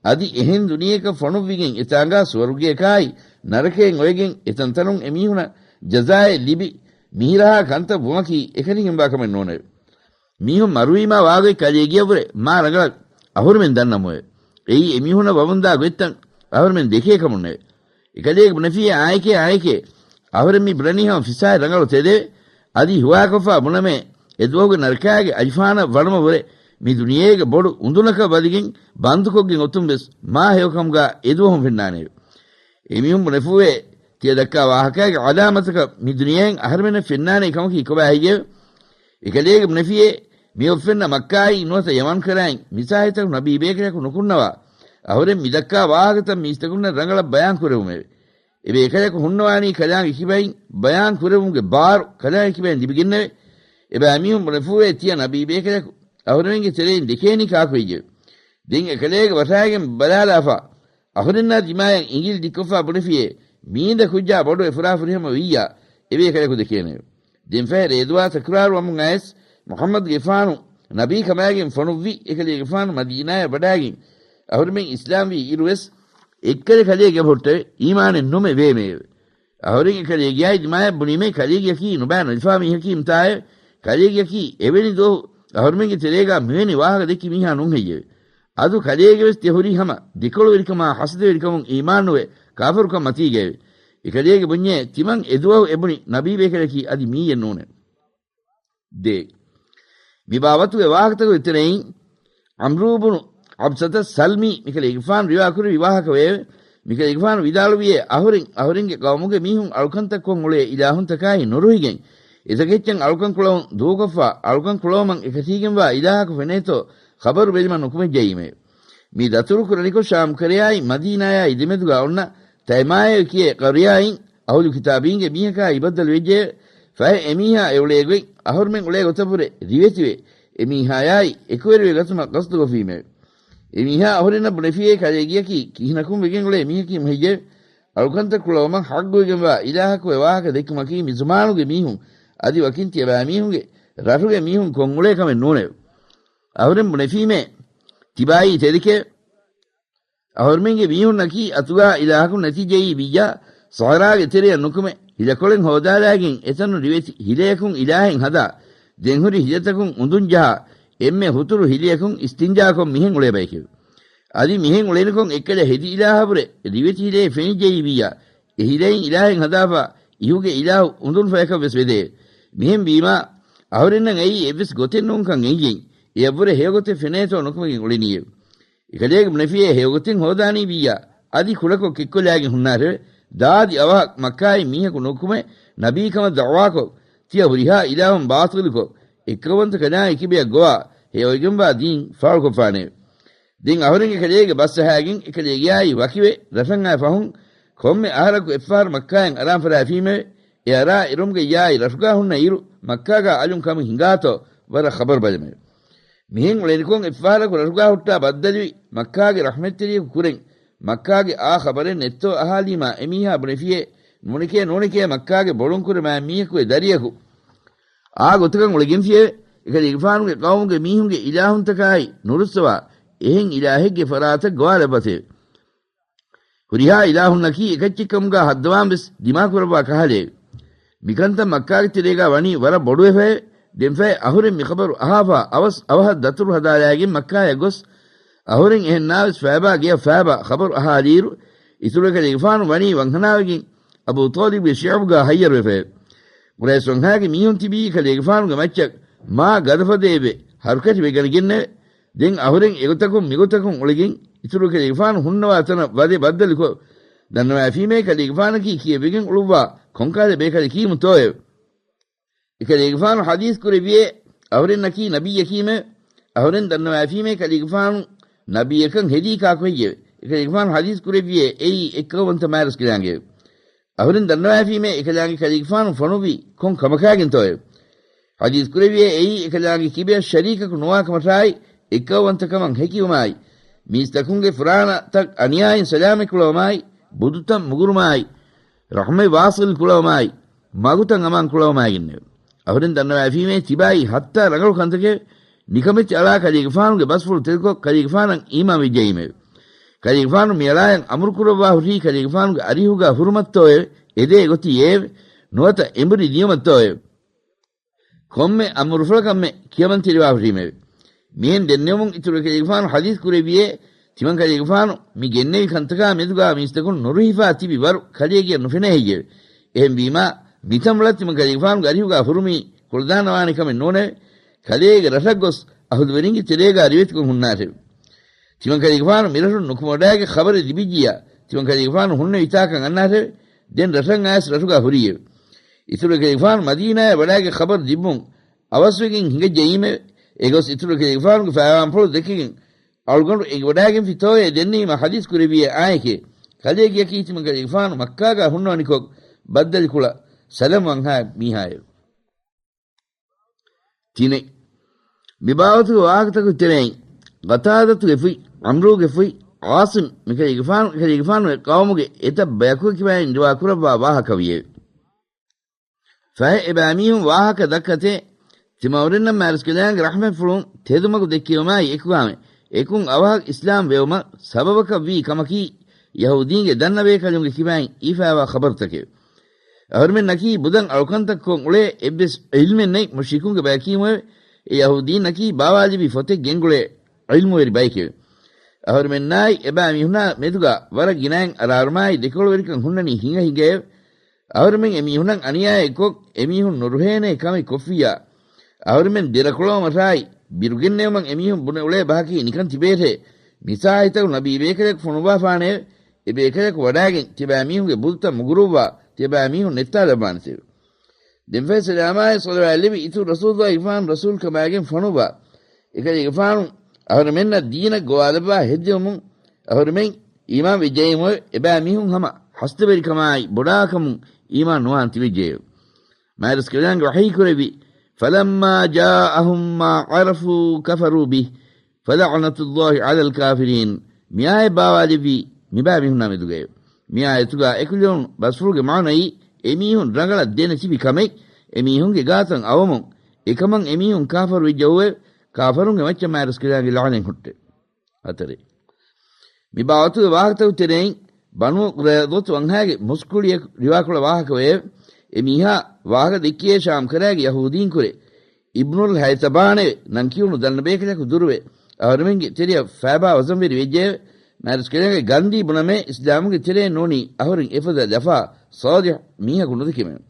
އަދި އެހެން ދުނިޔެއަކަށް ފޮނުއްވިގެން އެތާނގާ ސުވަރުގެޔަކާއި ނަރަކައެއް އޮވެގެން އެތަންތަނުން އެމީހުނަށް ޖަޒާއެއް ލިބި، މިހިރަހާ ކަންތައް ވުމަކީ އެކަނި ހިންބާ ކަމެއް ނޫނެވެ. މީހުން މަރުވީމާ ވާގޮތް ކަލޭ ގިޔަށްވުރެ މާ ރަނގަޅަށް އަހުރެމެން ދަންނަމުވެ. އެއީ އެމީހުނަށް ވަމުންދާ ގޮތްތައް އަހުރެމެން ދެކޭ ކަމުންނެވެ. އެކަލޭގެ ބުނެފިއޭ އާއެކޭ އާއެކޭ، އަހުރެން މި ބުނަނީ ހަމަ ފިސާއި ރަނގަޅު ތެދެވެ. އަދި ހުވާކޮށްފާ ބުނަމޭ، އެ ދުވަހުގެ ނަރަކާގެ އަލިފާނަށް ވަނުމަށްވުރެ މި ދުނިޔޭގެ ބޮޑު އުނދުނަކަށް ވަދެގެން ބަންދުކޮށްގެން އޮތުން ވެސް މާ ހެޔޮކަމުގާ އެދުވަހުން ފެންނާނެއެވެ. އެމީހުން ބުނެފޫވޭ، ތިޔަ ދައްކާ ވާހަކައިގެ އަލާމަތަކަށް މި ދުނިޔެއިން އަހަރުމެންނަށް ފެންނާނޭ ކަމަކީ ކޮބާ ހެއްޔެވެ؟ އެކަލޭގެ ބުނެފިޔޭ، މި އޮއްފެންނަ މައްކާއި ނުވަތަ ޔަމަން ކަރާއިން މިސާހިތަކު ނަބީ ބޭކަލަކު ނުކުންނަވާ، އަހުރެން މި ދައްކާ ވާހަކަތައް މީސްތަކުންނަށް ރަނގަޅަށް ބަޔާން ކުރެވުމެވެ. އެބޭކަލަކު ހުންނަވާނީ ކަލާނގެ ކިބައިން ބަޔާން ކުރެވުމުގެ ބާރު ކަލާނގެ ކިބައިން ލިބިގެންނެވެ. އެބައިމީހުން ބުނެފޫވޭ ތިޔަ ނަބީ ބޭކަލަކު އަހުރެމެންގެ ތެރެއިން ދެކޭނީ ކާކު ހެއްޔެވެ؟ ދެން އެކަލޭގެ ވަށާގެން ބަލާލާފަ، އަހުރެންނާ ދިމާޔަށް އިނގިލި ދިއްކޮށްފާ ބުނެފިޔޭ، މީނދަ ކުއްޖާ ބޮޑު އެ ފުރާފުރިހަމަ ވިއްޔާ، އެބޭކަލަކު ދެކޭނެވެ. ދެންފަހެ ރޭދުވާ ތަކުރާރު ވަމުން އައިސް، މުޙައްމަދުގެފާނު ނަބީ ކަމާގެން ފޮނުއްވި އެކަލޭގެފާނު މަދީނާޔަށް ވަޑާގެން، އަހުރެމެން އިސްލާމްވީ އިރުވެސް، އެއްކަލެ ކަލޭގެ އެބަހުއްޓެވެ. އީމާނެއް ނުމެ ވޭމެއެވެ. އަހުރެން އެކަލޭގެއާއި ދިމާޔަށް ބުނީމޭ، ކަލޭގެއަކީ ނުބައި ނަޖިފާ މީހަކީ މިތާއެވެ. ކަލޭގެއަކީ އެވެނި ދުވަހު އަހުރެމެންގެ ތެރޭގާ މިވެނި ވާހަކަ ދެއްކި މީހާ ނޫން ހެއްޔެވެ؟ އަދު ކަލޭގެވެސް ތިޔަ ހުރީ ހަމަ ދެކޮޅުވެރިކަމާ ހަސަދަވެރިކަމުން އީމާންނުވެ ކާފަރުކަން މަތީގައެވެ. އެކަލޭގެ ބުންޏޭ، ތިމަން އެދުވަހު އެބުނި ނަބީ ބޭކަލަކީ އަދި މީއެއް ނޫނެވެ. ދޭ. މި ބާވަތުގެ ވާހަކަތަކުގެ ތެރެއިން ޢަމްރޫ ބުނު ޢަބްސަތަ ސަލްމީ މިކަލޭގެފާނު ރިވާ ކުރެއްވި ވާހަކަވެއެވެ. މިކަލޭގެފާނު ވިދާޅުވިޔޭ، އަހުރެން އަހުރެންގެ ޤައުމުގެ މީހުން އަޅުކަންތައް ކޮށް އުޅޭ އިލާހުންތަކާއި ނުރުހިގެން، އެތަކެއްޗަށް އަޅުކަން ކުޅަވުން ދޫކޮށްފަ، އަޅުކަން ކުޅަވުމަށް އެކަށީގެންވާ އިލާހަކު ފެނޭތޯ ޚަބަރު ބެލުމަށް ނުކުމެއްޖައީމެވެ. މި ދަތުރު ކުރަނިކޮށް ޝާމް ކަރަޔާއި މަދީނާޔާއި ދެމެދުގާ އޮންނަ ތައިމާއޭ ކިޔޭ ޤަރިޔާއިން އަހުލު ކިތާބީންގެ މީހަކާއި ބައްދަލުވެއްޖެއެވެ. ފަހެ އެމީހާ އެއުޅޭ ގޮތް އަހުރުމެން އުޅޭ ގޮތަށްވުރެ ރިވެތިވެ، އެމީހާޔާއި އެކުވެރިވެ ގަތުމަށް ގަސްދުކޮށްފީމެވެ. އެމީހާ އަހުރެންނަށް ބުނެފިޔޭ ކަލޭގެއަކީ ކިހިނަކުން ވެގެން އުޅޭ މީހަކީ މުހެއްޔެވެ؟ އަޅުކަންތައް ކުޅަވުމަށް ޙައްޤުވެގެންވާ އިލާހަކު އެ ވާހަކަ ދެއްކުމަކީ މިޒުމާނުގެ މީހުން އަދި ވަކިން ތިޔަބައިމީހުންގެ ރަށުގެ މީހުން ކޮށް އުޅޭ ކަމެއް ނޫނެވެ. އަހުރެން ބުނެފީމޭ، ތިބާއީ ތެދެކޭ. އަހުރެމެންގެ މީހުންނަކީ އަތުގާ އިލާހަކު ނެތިއްޖައީ ވިއްޔާ، ޞަޙްރާގެ ތެރެއަށް ނުކުމެ، ހިލަކޮޅެއް ހޯދާލާގެން އެތަނުން ރިވެތި ހިލަޔަކުން އިލާހެއް ހަދާ، ދެންހުރި ހިލަތަކުން އުނދުން ޖަހާ، އެންމެ ހުތުރު ހިލަޔަކުން އިސްތިންޖާކޮށް މިހެން އުޅޭ ބައެކެވެ. އަދި މިހެން އުޅެނިކޮށް އެއްކަލަ ހެދި އިލާހަށްވުރެ ރިވެތި ހިލައެއް ފެނިއްޖައީ ވިއްޔާ، އެ ހިލައިން އިލާހެއް ހަދާފަ، އިހުގެ އިލާހު އުނދުން ފަޔަކަށް ވެސް ވެދެއެވެ. މިހެން ވީމާ، އަހުރެންނަށް އެއީ އެއްވެސް ގޮތެއް ނޫންކަން އެނގިގެން، އެއަށްވުރެ ހެޔޮގޮތެއް ފެނޭތޯ ނުކުމެގެން އުޅެނީއެވެ. އެކަލޭގެ ބުނެފިޔޭ ހެޔޮގޮތެއް ހޯދާނީ ވިއްޔާ، އަދި ކުޑަކޮށް ކެއްކޮށްލާގެން ހުންނާށެވެ. ދާދި އަވަހަށް މައްކާއިން މީހަކު ނުކުމެ، ނަބީކަމަށް ދަޢުވާކޮށް، ތިޔަ ހުރިހާ އިލާހުން ބާޠިލުކޮށް، އެއްކައުވަންތަ ކަލާނގެ ކިބަޔަށް ގޮވާ، ހެޔޮވެގެންވާ ދީން ފާޅުކޮށްފާނެއެވެ. ދެން އަހުރެން އެކަލޭގެ ބަސްއަހާގެން އެކަލޭގެއާއި ވަކިވެ ރަށަށް އައި ފަހުން، ކޮންމެ އަހަރަކު އެއްފަހަރު މައްކާއިން އަރާން ފަށާފީމެވެ. އެ އަރާ އެރުމުގައްޔާއި ރަށުގާ ހުންނަ އިރު، މައްކާގާ އަލުން ކަމެއް ހިނގާތޯ ވަރަށް ޚަބަރު ބަލަމެވެ. މިހެން އުޅެނިކޮށް އެއްފަހަރަކު ރަށުގާ ހުއްޓާ ބައްދަލުވި މައްކާގެ ރަޙްމަތްތެރިޔަކު ކުރެން، މައްކާގެ އާ ޚަބަރެއް ނެތްތޯ އަހާލީމާ އެމީހާ ބުނެފިޔޭ، ނޫނެކޭ ނޫނެކޭ މައްކާގެ ބޮޅުންކުރެ މާތް މީހަކު އެ ދަރިޔަކު އާ ގޮތަކަށް އުޅެގެންފިއެވެ. އެކަލޭގެފާނުގެ ޤައުމުގެ މީހުންގެ އިލާހުންތަކާއި ނުރުއްސަވާ، އެހެން އިލާހެއްގެ ފަރާތަށް ގޮވާލައްވަތެވެ. ހުރިހާ އިލާހުންނަކީ އެކައްޗެއްކަމުގާ ހައްދަވާން ވެސް ދިމާކުރައްވާ ކަހަލައެވެ. މިކަންތައް މައްކާގެ ތެރޭގާ ވަނީ ވަރަށް ބޮޑުވެފައެވެ. ދެންފަހެ އަހުރެން މިޚަބަރު އަހާފާ އަވަސް އަވަހަށް ދަތުރު ހަދާލާގެން މައްކާޔަށް ގޮސް، އަހުރެން އެހެން ނާވެސް ފައިބާ ގެޔަށް ފައިބާ ޚަބަރު އަހާލިއިރު، އިތުރު އެކަލޭގެފާނު ވަނީ ވަންހަނާވެގެން އަބޫ ޠާލިބުގެ ޝިޢުބުގާ ހައްޔަރުވެފައެވެ. ޤުރައިޝް ވަންހާގެ މީހުން ތިބީ އެކަލޭގެފާނުގެ މައްޗަށް މާ ގަދަފަދައެވެ. ހަރުކަށި ވެގަނެގެންނެވެ. ދެން އަހުރެން އެގޮތަކުން މިގޮތަކުން އުޅެގެން އިތުރު އެކަލޭގެފާނު ހުންނަވާ ތަނަށް ވަދެ ބައްދަލުކޮށް، ދަންނަވައިފީމޭ ކަލޭގެފާނަކީ ކިޔެވިގެން އުޅުއްވާ ކޮންކަހަލަ ބޭކަލަކީމުތޯއެވެ. އެކަލޭގެފާނު ޙަދީޘް ކުރެއްވިއޭ، އަހުރެންނަކީ ނަބިއްޔަކީމެވެ. އަހުރެން ދަންނަވައިފީމޭ ކަލޭގެފާނު ނަބިއްޔަކަށް ހެދީ ކާކު ހެއްޔެވެ؟ އެކަލޭގެފާނު ޙަދީޘް ކުރެއްވިއޭ، އެއީ އެއްކައުވަންތަ މާތްރަސްކަލާނގެއެވެ. އަހުރެން ދަންނަވައިފީމޭ އެކަލާނގެ ކަލޭގެފާނު ފޮނުއްވީ ކޮން ކަމަކާގެންތޯއެވެ؟ ޙަދީޘް ކުރެއްވިއޭ، އެއީ އެކަލާނގެ ކިބަޔަށް ޝަރީކަކު ނުވާ ކަމަށާއި، އެއްކައުވަންތަކަމަށް ހެކިވުމާއި، މީސްތަކުންގެ ފުރާނަތައް އަނިޔާއިން ސަލާމަތް ކުޅަވުމާއި، ބުދުތައް މުގުރުމާއި، ރަޙްމަތް ވާޞިލް ކުޅަވުމާއި، މަގުތައް އަމާން ކުޅަވުމާއިގެންނެވެ. އަހުރެން ދަންނަވައިފީމޭ ތިބާއީ ހައްތާ ރަނގަޅު ކަންތަކެވެ. ނިކަމެތި އަޅާ ކަލޭގެފާނުގެ ބަސްފުޅު ތެދުކޮށް ކަލޭގެފާނަށް އީމާން ވެއްޖައީމެވެ. ކަލޭގެފާނު މިއަޅާޔަށް އަމުރު ކުރައްވާ ހުރީ ކަލޭގެފާނުގެ އަރިހުގާ ހުރުމަތްތޯއެވެ؟ އެދޭ ގޮތީ އެއެވެ. ނުވަތަ އެނބުރި ނިޔަމަތްތޯއެވެ؟ ކޮންމެ އަމުރުފުޅަކަށްމެ ކިޔަމަންތެރިވާ ހުރީމެވެ. މިހެން ދެންނެވުމުން އިތުރު ކަލޭގެފާނު ޙަދީޘް ކުރެއްވިއޭ، ތިމަން ކަލޭގެފާނު މި ގެންނެވި ކަންތަކާ މެދުގާ މީސްތަކުން ނުރުހިފާ ތިބި ވަރު ކަލޭގެއަށް ނުފެނޭ ހެއްޔެވެ؟ އެހެންވީމާ، މިތަނބުޅަށް ތިމަން ކަލޭގެފާނުގެ އަރިހުގާ ހުރުމީ ކުޅަދާނަވާނެ ކަމެއް ނޫނެވެ. ކަލޭގެ ރަށަށް ގޮސް އަހުލުވެރިންގެ ތެރޭގާ ރިވެތިކޮށް ހުންނާށެވެ. ތިމަންކަލޭގެފާނު މިރަށުން ނުކުމެވަޑައިގެ ޚަބަރެއް ލިބިއްޖިއްޔާ، ތިމަންކަލޭގެފާނު ހުންނެވިތާކަން އަންނާށެވެ. ދެން ރަށަށް އައިސް ރަށުގާ ހުރީއެވެ. އިތުރު އެކަލޭގެފާނު މަދީނާއަށް ވަޑައިގެ ޚަބަރު ލިބުމުން އަވަސްވެގެން ހިނގައްޖައީމެވެ. އެގޮސް އިތުރު އެކަލޭގެފާނުގެ ފައިވާންފުޅު ދެކެގެން އަޅުގަނޑު އެނގިވަޑައިގެންފި ތޯއޭ ދެންނެވީމަ ޙަދީޘް ކުރެއްވިޔޭ އާއެކޭ. ކަލޭގެއަކީ ތިމަންކަލޭގެފާނު މައްކާގާ ހުންނަވަނިކޮށް ބައްދަލުކުޅަ ސަލަމް ވަންހާ މީހާއެވެ. ތިނެއް. މިބާވަތުގެ ވާހަކަތަކުގެ ތެރެއިން، ގަތާދަތުގެ ފުތް، ޢަމްރޫގެ ފުތް، ޢާޞިމް، މިކަލޭގެފާނު، ކަލޭގެފާނުގެ ޤައުމުގެ އެތައް ބަޔަކުގެ ކިބައިން ރިވާ ކުރައްވާ ވާހަކަ ވިއެވެ. ފަހެ އެބައިމީހުން ވާހަކަ ދައްކަތޭ، ތިމަން އަހުރެންނަށް މާތްރަސްކަލާނގެ ރަޙްމަތްފުޅުން ތެދުމަގު ދެއްކެވުމާއި އެކުގާމެ، އެކުން އަވަހަށް އިސްލާމް ވެވުމަށް ސަބަބަކަށް ވީ ކަމަކީ، ޔަހޫދީންގެ ދަންނަ ބޭކަލުންގެ ކިބައިން އީފާވާ ޚަބަރުތަކެވެ. އަހުރެމެންނަކީ ބުދަން އަޅުކަންތައް ކޮށް އުޅޭ އެއްވެސް ޢިލްމެއް ނެތް މުޝްރިކުންގެ ބަޔަކީމުއެވެ. އެ ޔަހޫދީންނަކީ ބާވާލިބި ފޮތެއް ގެންގުޅޭ ޢިލްމުވެރި ބައެކެވެ. އަހުރެމެންނާއި އެބައިމީހުނާ މެދުގާ ވަރަށް ގިނައިން އަރާރުމާއި ދެކޮޅުވެރިކަން ހުންނަނީ ހިނގަ ހިނގައެވެ. އަހުރެމެން އެމީހުނަށް އަނިޔާއެއްކޮށް، އެމީހުން ނުރުހޭނޭ ކަމެއް ކޮށްފިއްޔާ، އަހުރެމެން ދެރަކުޅަވުމަށާއި ބިރުގެންނެވުމަށް އެމީހުން ބުނެ އުޅޭ ބަހަކީ ނިކަން ތިބޭށޭ. މިސާހިތަކު ނަބީ ބޭކަލަކު ފޮނުއްވާފާނެއެވެ. އެ ބޭކަލަކު ވަޑާގެން ތިބާމީހުންގެ ބުދުތައް މުގުރުއްވާ، ތިބާމީހުން ނެއްތާލައްވާނެތެވެ. ދެންފަހެ ސަލާމާއި ޞަލަވާތް ލެއްވި އިތުރު ރަސޫލުއްލާހިގެފާނު ރަސޫލުކަމާގެން ފޮނުއްވާ، އެކަލޭގެފާނު އަހުރެމެންނަށް ދީނަށް ގޮވާލައްވާ ހެއްދެވުމުން އަހުރެމެން އީމާން ވެއްޖައީމުއެވެ. އެބައިމީހުން ހަމަ ހަސަތަވެރިކަމާއި ބޮޑާކަމުން އީމާން ނުވާން ތިބެއްޖެއެވެ. މާތްރަސްކަލާނގެ ވަޙީކުރެއްވި، فَلَمَّا جَاءَهُم مَّا عَرَفُوا كَفَرُوا بِهِ فَلَعْنَةُ اللَّهِ عَلَى الْكَافِرِينَ. މިއާޔަތް ބާވާލެއްވީ މިބާ މީހުންނާ މެދުގައެވެ. މިއާޔަތުގާ އެކުލެވުނު ބަސްފުޅުގެ މާނައީ، އެމީހުން ރަނގަޅަށް ދެނެތިބި ކަމެއް އެމީހުންގެ ގާތަށް އައުމުން، އެކަމަށް އެމީހުން ކާފަރު ވެއްޖައޫއެވެ. ކާފަރުންގެ މައްޗަށް މާތްރަސްކަލާނގެ ލަޢުނަތް ހުއްޓެވެ. ހަތަރެއް. މި ބާވަތުގެ ވާހަކަތަކުގެ ތެރެއިން، ބަނޫ ޤުރައިޟަތު ވަންހާގެ މުސްކުޅިއަކު ރިވާކުޅަ ވާހަކަވެއެވެ. އެ މީހާ ވާހަކަ ދެއްކިޔޭ ޝާމްކަރައިގެ ޔަހޫދީންކުރެ، އިބްނުލް ހައިތަބާނެވެ. ނަން ކިޔުނު ދަންނަ ބޭކަލަކު ދުރުވެ، އަހުރެމެންގެ ތެރެއަށް ފައިބާ ވަޒަންވެރި ވެއްޖެއެވެ. މާތްރަސްކަލާނގެ ގަންދީ ބުނަމޭ، އިސްލާމުގެ ތެރޭ ނޫނީ އަހުރެން އެފަދަ ލަފާ ޞާލިޙު މީހަކު ނުދެކެމެވެ.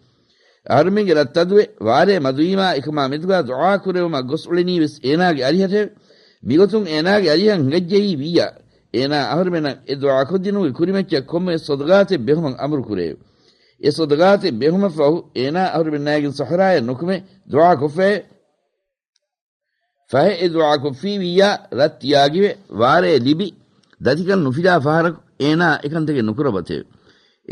އަހަރުމެންގެ ރަށްތަދުވެ، ވާރޭ މަދުވީމާ އެކަމާ މެދުގާ ދުޢާ ކުރެވުމަށް ގޮސް އުޅެނީ ވެސް އޭނާގެ އަރިހަށެވެ. މިގޮތުން އޭނާގެ އަރިހަށް ހިނގައްޖައީ ވިއްޔާ، އޭނާ އަހަރުމެނަށް އެ ދުޢާ ކޮށްދިނުމުގެ ކުރިމައްޗަށް ކޮންމެވެސް ޞަދަޤާތެއް ބެހުމަށް އަމުރު ކުރެއެވެ. އެ ޞަދަޤާތެއް ބެހުމަށް ފަހު، އޭނާ އަހަރުމެންނާއިގެން ޞަޙްރާއަށް ނުކުމެ ދުޢާ ކޮށްފައެވެ. ފަހެ އެ ދުޢާ ކޮށްފީ ވިއްޔާ، ރަށް ތިޔާގިވެ، ވާރޭ ލިބި، ދަތިކަން ނުފިލާ ފަހަރަކު އޭނާ އެކަންތަކެއް ނުކުރައްވަތެވެ.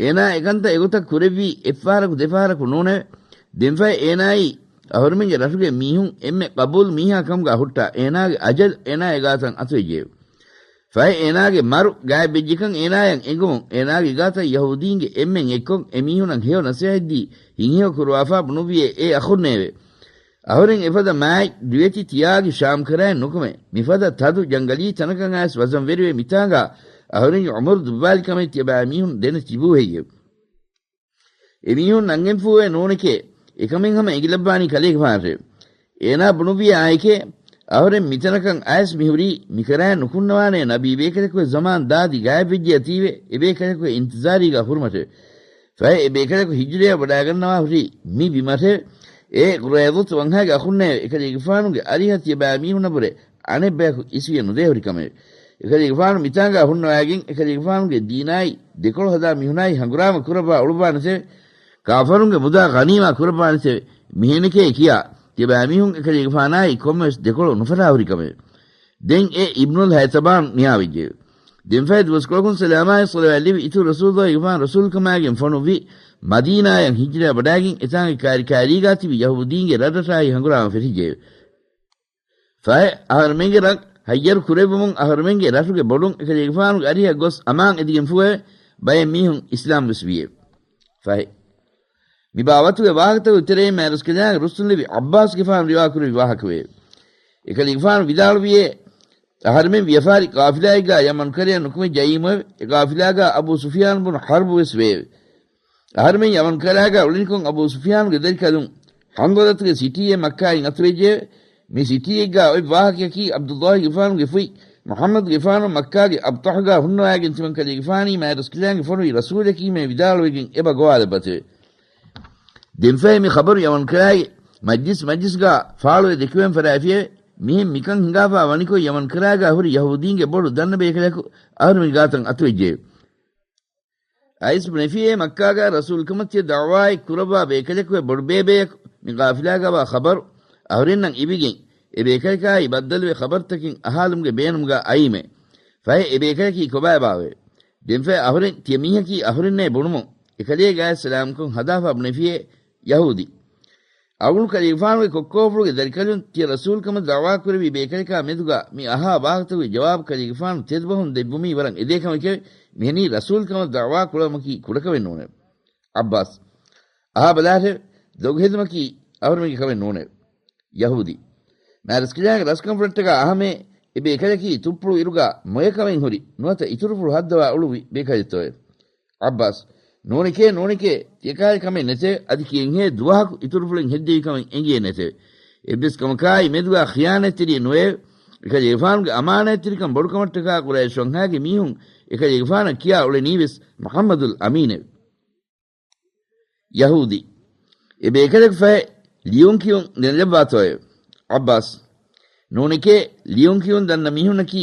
އޭނާ އެކަންތައް އެގޮތަށް ކުރެއްވީ އެއްފަހަރަކު ދެފަހަރަކު ނޫނެވެ. ދެންފަހެ އޭނާއީ އަހުރެމެންގެ ރަށުގެ މީހުން އެންމެ ޤަބޫލު މީހާ ކަމުގާ ހުއްޓާ، އޭނާގެ އަޖަލު އޭނާގެ ގާތަށް އަތުވެއްޖެއެވެ. ފަހެ އޭނާގެ މަރު ގާތްވެއްޖެކަން އޭނާޔަށް އެނގުމުން، އޭނާގެ ގާތަށް ޔަހޫދީންގެ އެންމެން އެއްކޮށް، އެމީހުނަށް ހެޔޮ ނަސޭހަތްދީ، ހިތްހެޔޮ ކުރުވާފާ ބުނުއްވިއޭ އޭ އަޚުންނޭވެ. އަހުރެން އެފަދަ މާތް ދިވެތި ތިޔާގި ޝާމްކަރައިން ނުކުމެ، މިފަދަ ތަދު ޖަންގަލީ ތަނަކަށް އައިސް ވަޒަންވެރިވެ މިތާނގާ އަހުރެންގެ އުމުރު ދުއްވާލި ކަމެއް ތިޔަބައިމީހުން ދެނެ ތިބޫ ހެއްޔެވެ؟ އެމީހުން ނަންގެންފޫއެއް ނޫނެކޭ، އެކަމެއް ހަމަ އެނގިލައްވާނީ ކަލޭގެފާނަށެވެ. އޭނާ ބުނުއްވިޔޭ އާއެކޭ، އަހުރެން މިތަނަކަށް އައިސް މިހުރީ، މިކަރައިން ނުކުންނަވާނޭ ނަބީ ބޭކަލަކުގެ ޒަމާން ދާދި ގާތްވެއްޖެޔާ ތީވެ، އެބޭކަލަކުގެ އިންތިޒާރީގާ ހުރުމަށެވެ. ފަހެ އެބޭކަލަކު ހިޖުރަޔަށް ވަޑައިގަންނަވާ ހުރީ މި ބިމަށެވެ. އޭ ޤުރައިޟަތު ވަންހާގެ އަޚުންނޭވެ! އެކަލޭގެފާނުގެ އަރިހަށް ތިޔަބައިމީހުންނަށްވުރެ އަނެއްބަޔަކު އިސްވިޔަ ނުދޭހުރި ކަމެވެ. އެކަލޭގެފާނު މިތާނގާ ހުންނަވައިގެން އެކަލޭގެފާނުގެ ދީނާއި ދެކޮޅު ހަދާ މީހުނާއި ހަނގުރާމަ ކުރައްވާ އުޅުއްވާނެތެވެ. ކާފަރުންގެ މުދާ ޣަނީމާ ކުރައްވާނެތެވެ. މިހެނެކޭ ކިޔާ، ތިޔަބައިމީހުން އެކަލޭގެފާނާއި ކޮންމެވެސް ދެކޮޅު ނުފަށާ ހުރި ކަމެވެ. ދެން އެ އިބްނުލް ހައިތަބާން ނިޔާވެއްޖެއެވެ. ދެންފަހެ ދުވަސްކޮޅަކުން ސަލާމާއި ޞަލަވާތް ލެއްވި އިތުރު ރަސޫލުއްލާހިގެފާނު ރަސޫލުކަމާގެން ފޮނުއްވި މަދީނާޔަށް ހިޖުރަޔަށް ވަޑައިގެން އެތާނގެ ކާރިކާރީގާ ތިބި ޔަހޫދީންގެ ރަށްރަށާއި ހަނގުރާމަ ފެށިއްޖެއެވެ. ފަހެ އަހަރުމެންގެ ރަށް ހައްޔަރު ކުރެއްވުމުން އަހަރުމެންގެ ރަށުގެ ބޮޑުން އެކަލޭގެފާނުގެ އަރިހަށް ގޮސް އަމާން އެދިގެންފޫއެވެ. ބައެއް މީހުން އިސްލާމް ވެސް ވިއެވެ. ފަހެ މި ބާވަތުގެ ވާހަކަތަކުގެ ތެރެއިން މާތްރަސްކަލާނގެ ރުއްސުންލެވި ޢައްބާސްގެފާނު ރިވާކުރެއްވި ވާހަކަވެއެވެ. އެކަލޭގެފާނު ވިދާޅުވިއޭ، އަހަރުމެން ވިޔަފާރި ޤާފިލާއެއްގާ ޔަމަން ކަރަޔަށް ނުކުމެ ޖައީމުއެވެ. އެ ޤާފިލާގާ އަބޫ ސުފިޔާން ބުނު ޙަރްބު ވެސް ވެއެވެ. އަހަރުމެން ޔަމަން ކަރާގާ އުޅެނިކޮށް އަބޫ ސުފިޔާނުގެ ދަރިކަލުން ޙަންޟަލަތުގެ ސިޓީއެއް މައްކާއިން އަތުވެއްޖެއެވެ. މި ސިޓީއެއްގާ އޮތް ވާހަކަޔަކީ ޢަބްދުﷲގެފާނުގެ ފުތް މުޙައްމަދުގެފާނު މައްކާގެ އަބްޠަޙުގާ ހުންނަވައިގެން ތިމަންކަލޭގެފާނީ މާތްރަސްކަލާނގެ ފޮނުވި ރަސޫލަކީމޭ ވިދާޅުވެގެން އެބަ ގޮވާލައްވަތެވެ. ދެންފަހެ މި ޚަބަރު ޔަމަންކަރާގެ މަޖްލިސް މަޖްލިސްގާ ފާޅުވެ ދެކިވެން ފަށާފިއެވެ. މިހެން މިކަން ހިނގާފާ ވަނިކޮށް، ޔަމަން ކަރާގާ ހުރި ޔަހޫދީންގެ ބޮޑު ދަންނަ ބޭކަލަކު އަހަރުމެންގެ ގާތަށް އަތުވެއްޖެ. އައިސް ބުނެފިއޭ، މައްކާގާ ރަސޫލުކަމަށް ތިޔަ ދަޢުވާއެއް ކުރައްވާ ބޭކަލަކު ބޮޑު ބޭބެއަކު މި ގާފިލާގާވާ ޚަބަރު އަހުރެންނަށް އިވިގެން، އެ ބޭކަލަކާއި ބައްދަލުވެ ޚަބަރުތަކެއް އަހާލުމުގެ ބޭނުމުގާ އައީމެ. ފަހެ އެ ބޭކަލަކީ ކޮބާބާވެ؟ ދެންފަހެ އަހުރެން ތިޔަ މީހަކީ އަހުރެންނޭ ބުނުމުން، އެކަލޭގާ ސަލާމްކޮށް ހަދާފާ ބުނެފިއޭ ޔަހޫދީ. އަޅުގަނޑު ކަލޭގެފާނުގެ ކޮއްކޯފުޅުގެ ދަރިކަލުން ތިޔަ ރަސޫލުކަމަށް ދަޢުވާ ކުރެއްވި ބޭކަލަކާ މެދުގާ މި އަހާ ވާހަކަތަކުގެ ޖަވާބު ކަލޭގެފާނު ތެދުބަހުން ދެއްވުމީ ވަރަށް އެދޭ ކަމެކެވެ. މިހެނީ ރަސޫލުކަމަށް ދަޢުވާ ކުރުމަކީ ކުޑަކަމެއް ނޫނެވެ. ޢައްބާސް. އަހާ ބަލާށެވެ. ދޮގުހެދުމަކީ އަހުރެމެންގެ ކަމެއް ނޫނެވެ. ޔަހޫދީ. މާތްރަސްކަލާނގެ ރަސްކަންފުޅަށްޓަކާ އަހަމޭ، އެ ބޭކަލަކީ ތުއްޕުޅު އިރުގާ މޮޔަކަމެއް ހުރި ނުވަތަ އިތުރުފުޅު ހައްދަވާ އުޅުއްވި ބޭކަލެއްތޯއެވެ؟ ޢައްބާސް. ނޫނެކޭ، ނޫނެކޭ، ތިޔަކާލި ކަމެއް ނެތެވެ. އަދި ކިޔެންހޭ ދުވަހަކު އިތުރުފުޅެއް ހެއްދެވި ކަމެއް އެނގިއެއް ނެތެވެ. އެއްވެސް ކަމަކާއި މެދުގާ ޚިޔާނާތްތެރިއެއް ނުވެއެވެ. އެކަލޭގެފާނުގެ އަމާނާތްތެރިކަން ބޮޑުކަމަށްޓަކާ ޤުރައިޝް ވަންހާގެ މީހުން އެކަލޭގެފާނަށް ކިޔާ އުޅެނީވެސް މުޙައްމަދުލް އަމީނެވެ. ޔަހޫދީ. އެ ބޭކަލަކު ފަހެ ލިޔުން ކިޔުން ދެނެލައްވާތޯއެވެ؟ ޢައްބާސް. ނޫނެކޭ، ލިޔުން ކިޔުން ދަންނަ މީހުންނަކީ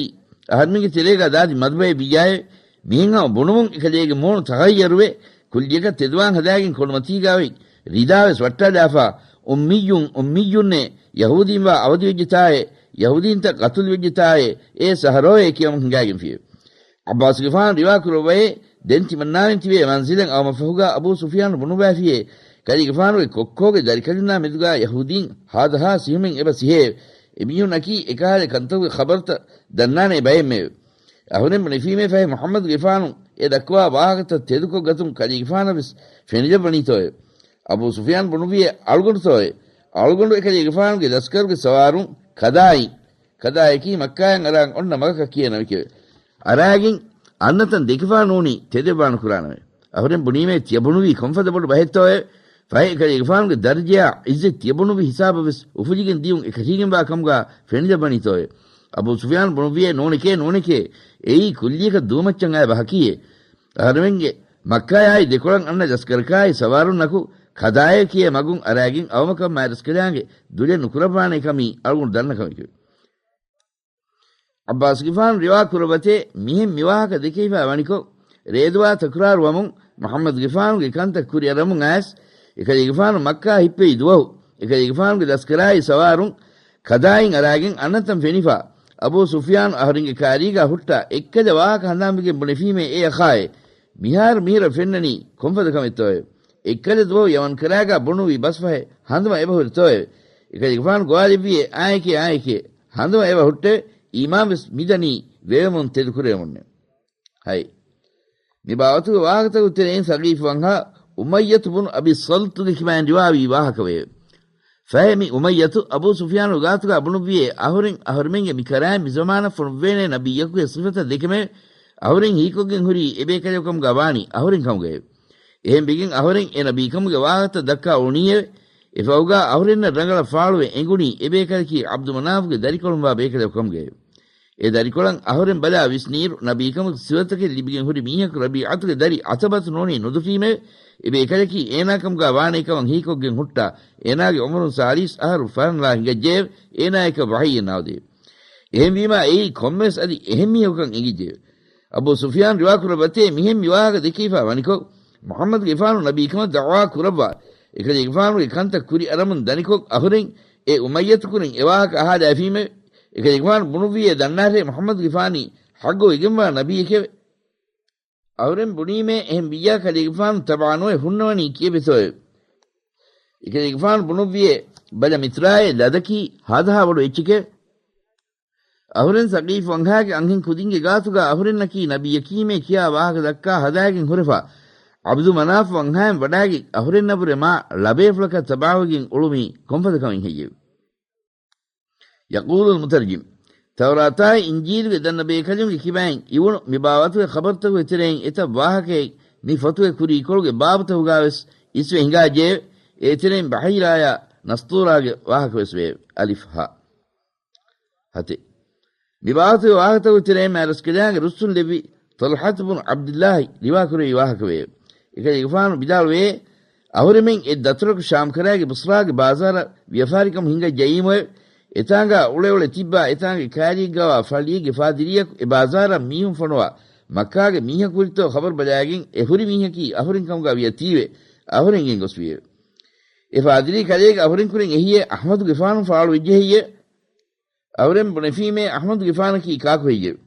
އަހަރުމެންގެ ތެރޭގާ ދާދި މަދުބައެއް ވިއްޔާއެވެ. މިހެން ހަމަ ބުނުމުން އެކަލޭގެ މޫނު ތަޣައްޔަރުވެ، ކުއްލިއަކަށް ތެދުވާން ހަދާގެން ކޮނޑުމަތީގާ އޮތް ރިދާވެސް ވައްޓާލާފާ، އުއްމިއްޔުން، އުއްމިއްޔުންނޭ، ޔަހޫދީންވާ އަވަދިވެއްޖެތާއޭ، ޔަހޫދީންތައް ޤަތުލުވެއްޖެތާއޭ، އޭ ސަހަރޯއޭ ކިޔަމުން ހިނގާގެންފިއެވެ. ޢައްބާސްގެފާނު ރިވާ ކުރައްވައޭ، ދެން ތިމަންނާވެން ތިބޭ މަންޒިލަށް އައުމަށްފަހުގާ އަބޫ ސުފިޔާނު ބުނުއްވާފިއޭ، ކަލޭގެފާނުގެ ކޮއްކޯގެ ދަރިކަލުންނާ މެދުގާ ޔަހޫދީން ހާދަހާ ސިހުމެއް އެބަ ސިހޭ. އެމީހުންނަކީ އެކަހަލަ ކަންތަކުގެ ޚަބަރުތައް ދަންނާނޭ ބައެއްމެވެ. އަހުރެން ބުނެފީމޭ ފަހެ މުޙައްމަދުގެފާނު އެ ދައްކަވާ ވާހަކަތައް ތެދުކޮށްގަތުން ކަލޭގެފާނަށްވެސް ފެނިލައްވަނީތޯއެވެ؟ އަބޫ ސުފިޔާން ބުނުއްވިއޭ، އަޅުގަނޑުތޯއެވެ؟ އަޅުގަނޑު އެކަލޭގެފާނުގެ ލަސްކަރުގެ ސަވާރުން ކަދާއިން، ކަދާއަކީ މައްކާއިން އަރާން އޮންނަ މަގަކަށް ކިޔޭ ނަމެކެވެ. އަރާގެން އަންނަތަން ދެކިފާ ނޫނީ ތެދެއްވާނުކުރާނަމެވެ. އަހުރެން ބުނީމޭ ތިޔަ ބުނުވީ ކޮންފަދަ ބޮޑު ބަހެއްތޯއެވެ؟ ފަހެ އެކަލޭގެފާނުގެ ދަރަޖަޔާ ޢިއްޒަތް ތިޔަ ބުނުއްވި ހިސާބަށް ވެސް އުފުލިގެން ދިޔުން އެކަށީގެންވާ ކަމުގާ ފެނިލައްވަނީތޯއެވެ؟ އަބޫ ސުފިޔާން ބުނުއްވިއޭ، ނޫނެކޭ، ނޫނެކޭ، އެއީ ކުއްލިއަކަށް ދުވަމައްޗަށް އައި ބަހަކީއޭ. އަހަރެމެންގެ މައްކާއާއި ދެކޮޅަށް އަންނަ ލަސްކަރަކާއި ސަވާރުންނަކު ކަދާއޭ ކިޔޭ މަގުން އަރާގެން އައުމަކަށް މާތްރަސްކަލާނގެ ދުލެއް ނުކުރައްވާނޭ ކަމީ އަޅުގަނޑު ދަންނަ ކަމެކެވެ. ޢައްބާސްގެފާނު ރިވާ ކުރައްވަތޭ، މިހެން މިވާހަކަ ދެކެވިފާ ވަނިކޮށް، ރޭދުވާ ތަކުރާރުވަމުން މުޙައްމަދުގެފާނުގެ ކަންތައް ކުރިއަރަމުން އައިސް، އެކަލޭގެފާނު މައްކާ ހިއްޕެވި ދުވަހު، އެކަލޭގެފާނުގެ ލަސްކަރާއި ސަވާރުން ކަދާއިން އަރާގެން އަންނަތަން ފެނިފާ، އަބޫ ސުފްޔާނު އަހަރެންގެ ކާރީގާ ހުއްޓާ އެއްކަލަ ވާހަކަ ހަނދާންވެގެން ބުނެފީމޭ އޭ އަޚާއޭ، މިހާރު މިހިރަ ފެންނަނީ ކޮންފަދަ ކަމެއްތޯއެވެ؟ އެއްކަލަ ދުވަހު ޔަމަން ކަރާގާ ބުނުވި ބަސްފަހެއް ހަނދުމަ އެބަހުރިތޯއެވެ؟ އެކަލޭގެފާނު ގޮވާލެއްވިއޭ، އާއެކޭ، އާއެކޭ، ހަނދުމަ އެބަ ހުއްޓެވެ. އީމާންވެސް މިދަނީ ވެވެމުން ތެދުކުރެވެމުންނެވެ. ހަތް. މި ބާވަތުގެ ވާހަކަތަކުގެ ތެރެއިން ސަގީފު ވަންހާ އުމައްޔަތު ބުނު އަބީ ޞަލްތުގެ ކިބައިން ރިވާވީ ވާހަކަވެއެވެ. ފަހެ މި އުމައްޔަތު އަބޫ ސުފްޔާނުގެ ގާތުގާ ބުނުއްވިއޭ، އަހުރެން އަހުރެމެންގެ މި ކަރާއިން މި ޒަމާނަށް ފޮނުއްވޭނޭ ނަބިއްޔަކުގެ ސިފަތައް ދެކެމެވެ. އަހުރެން ހީކޮށްގެން ހުރީ އެބޭކަލެއް ކަމުގާ ވާނީ އަހުރެން ކަމުގައެވެ. އެހެންވެގެން އަހުރެން އެ ނަބީކަމުގެ ވާހަކަތައް ދައްކާ އުޅުނީއެވެ. އެފަހުގާ އަހުރެންނަށް ރަނގަޅަށް ފާޅުވެ އެނގުނީ އެބޭކަލަކީ ޢަބްދު މަނާފުގެ ދަރިކޮޅުންވާ ބޭކަލަކު ކަމުގައެވެ. އެ ދަރިކޮޅަށް އަހުރެން ބަލާ ވިސްނިއިރު، ނަބީކަމުގެ ސިފަތަކެއް ލިބިގެން ހުރި މީހަކު ރަބީޢަތުގެ ދަރި ޢަތަބަތު ނޫނީ ނުދުށީމެވެ. އެބޭކަލަކީ އޭނާކަމުގާ ވާނޭ ކަމަށް ހީކޮށްގެން ހުއްޓާ، އޭނާގެ ޢުމުރުން ސާޅީސް އަހަރު ފަނަރަ އިނގައްޖެއެވެ. އޭނާއަކަށް ވަޙީއެއް ނާދެއެވެ. އެހެންވީމާ އެއީ ކޮންމެވެސް އަދި އެހެން މީހަކުކަން އެނގިއްޖެއެވެ. އަބޫ ސުފްޔާން ރިވާކުރައްވަތޭ، މިހެން މިވާހަކަ ދެކެވިފާ ވަނިކޮށް، މުޙައްމަދުގެފާނު ނަބީކަމަށް ދަޢުވާ ކުރައްވާ، އެކަލޭގެފާނުގެ ކަންތައް ކުރިއަރަމުން ދަނިކޮށް އަހުރެން އެ އުމައްޔަތު ކުރިން އެވާހަކަ އަހާލައިފީމެވެ. އެކަލޭގެފާނު ބުނުއްވިއޭ، ދަންނާށޭ މުޙައްމަދުގެފާނީ ޙައްގު ވެގެންވާ ނަބިއްޔެކެވެ. އަހުރެން ބުނީމޭ، އެހެން ވިއްޔާ ކަލޭގެފާނު ތަބަޢަނުވެ ހުންނަވަނީ ކިއެބަތޯއެވެ؟ އެކަލޭގެފާނު ބުނުއްވިއޭ، ބަލަ މިތުރާއޭ ލަދަކީ ހާދަހާ ބޮޑު އެއްޗެކެވެ. އަހުރެން ސަޤީފު ވަންހާގެ އަންހެން ކުދިންގެ ގާތުގާ އަހުރެންނަކީ ނަބިއްޔަކީމޭ ކިޔާ ވާހަކަ ދައްކާ ހަދާގެން ހުރެފާ، ޢަބްދު މަނާފު ވަންހާއިން ވަޑާގެން އަހުރެންނަށްވުރެ މާ ޅަބޭފުޅަކަށް ތަބަޢަވެގެން އުޅުމީ ކޮންފަދަ ކަމެއް ހެއްޔެވެ؟ ޔަޤޫލުލް މުތަރްޖިމް. ތައުރާތާއި އިންޖީލުގެ ދަންނަ ބޭކަލުންގެ ކިބައިން އިވުނު މި ބާވަތުގެ ޚަބަރުތަކުގެ ތެރެއިން އެތައް ވާހަކައެއް މި ފޮތުގެ ކުރީކޮޅުގެ ބާބުތަކުގާވެސް އިސްވެ ހިނގާއްޖެއެވެ. އޭތެރެއިން ބަޙީރާޔާ ނަސްޠޫރާގެ ވާހަކަވެސް ވެއެވެ. އަލިފް ހާ. ހަތެއް. މި ބާވަތުގެ ވާހަކަތަކުގެ ތެރެއިން މާތްރަސްކަލާނގެ ރުއްސުން ލެއްވި ޠަލްޙަތު ބުނު ޢަބްދިއްލާހި ރިވާކުރެއްވި ވާހަކަވެއެވެ. އެކަލޭގެފާނު ވިދާޅުވެއޭ، އަހުރެމެން އެއް ދަތުރަކު ޝާމްކަރާގެ ބުޞްރާގެ ބާޒާރަށް ވިޔަފާރިކަމަށް ހިނގައްޖައީމުއެވެ. އެތާނގާ އުޅެ އުޅެ ތިއްބާ އެތާނގެ ކާރީގައިވާ ފައްޅީގެ ފާދިރީއަކު އެ ބާޒާރަށް މީހުން ފޮނުވާ މައްކާގެ މީހަކު ހުރިތޯ ޚަބަރު ބަލާގެން އެ ހުރި މީހަކީ އަހުރެން ކަމުގަ ވިޔަ ތީވެ އަހުރެން ގެންގޮސްފިއެވެ. އެ ފާދިރީ ކަލޭގެ އަހުރެން ކުރެން އެހިއޭ އަޙްމަދުގެފާނު ފާޅުވެއްޖެ ހެއްޔެވެ؟ އަހުރެން ބުނެފީމޭ އަޙްމަދުގެފާނަކީ ކާކު ހެއްޔެވެ؟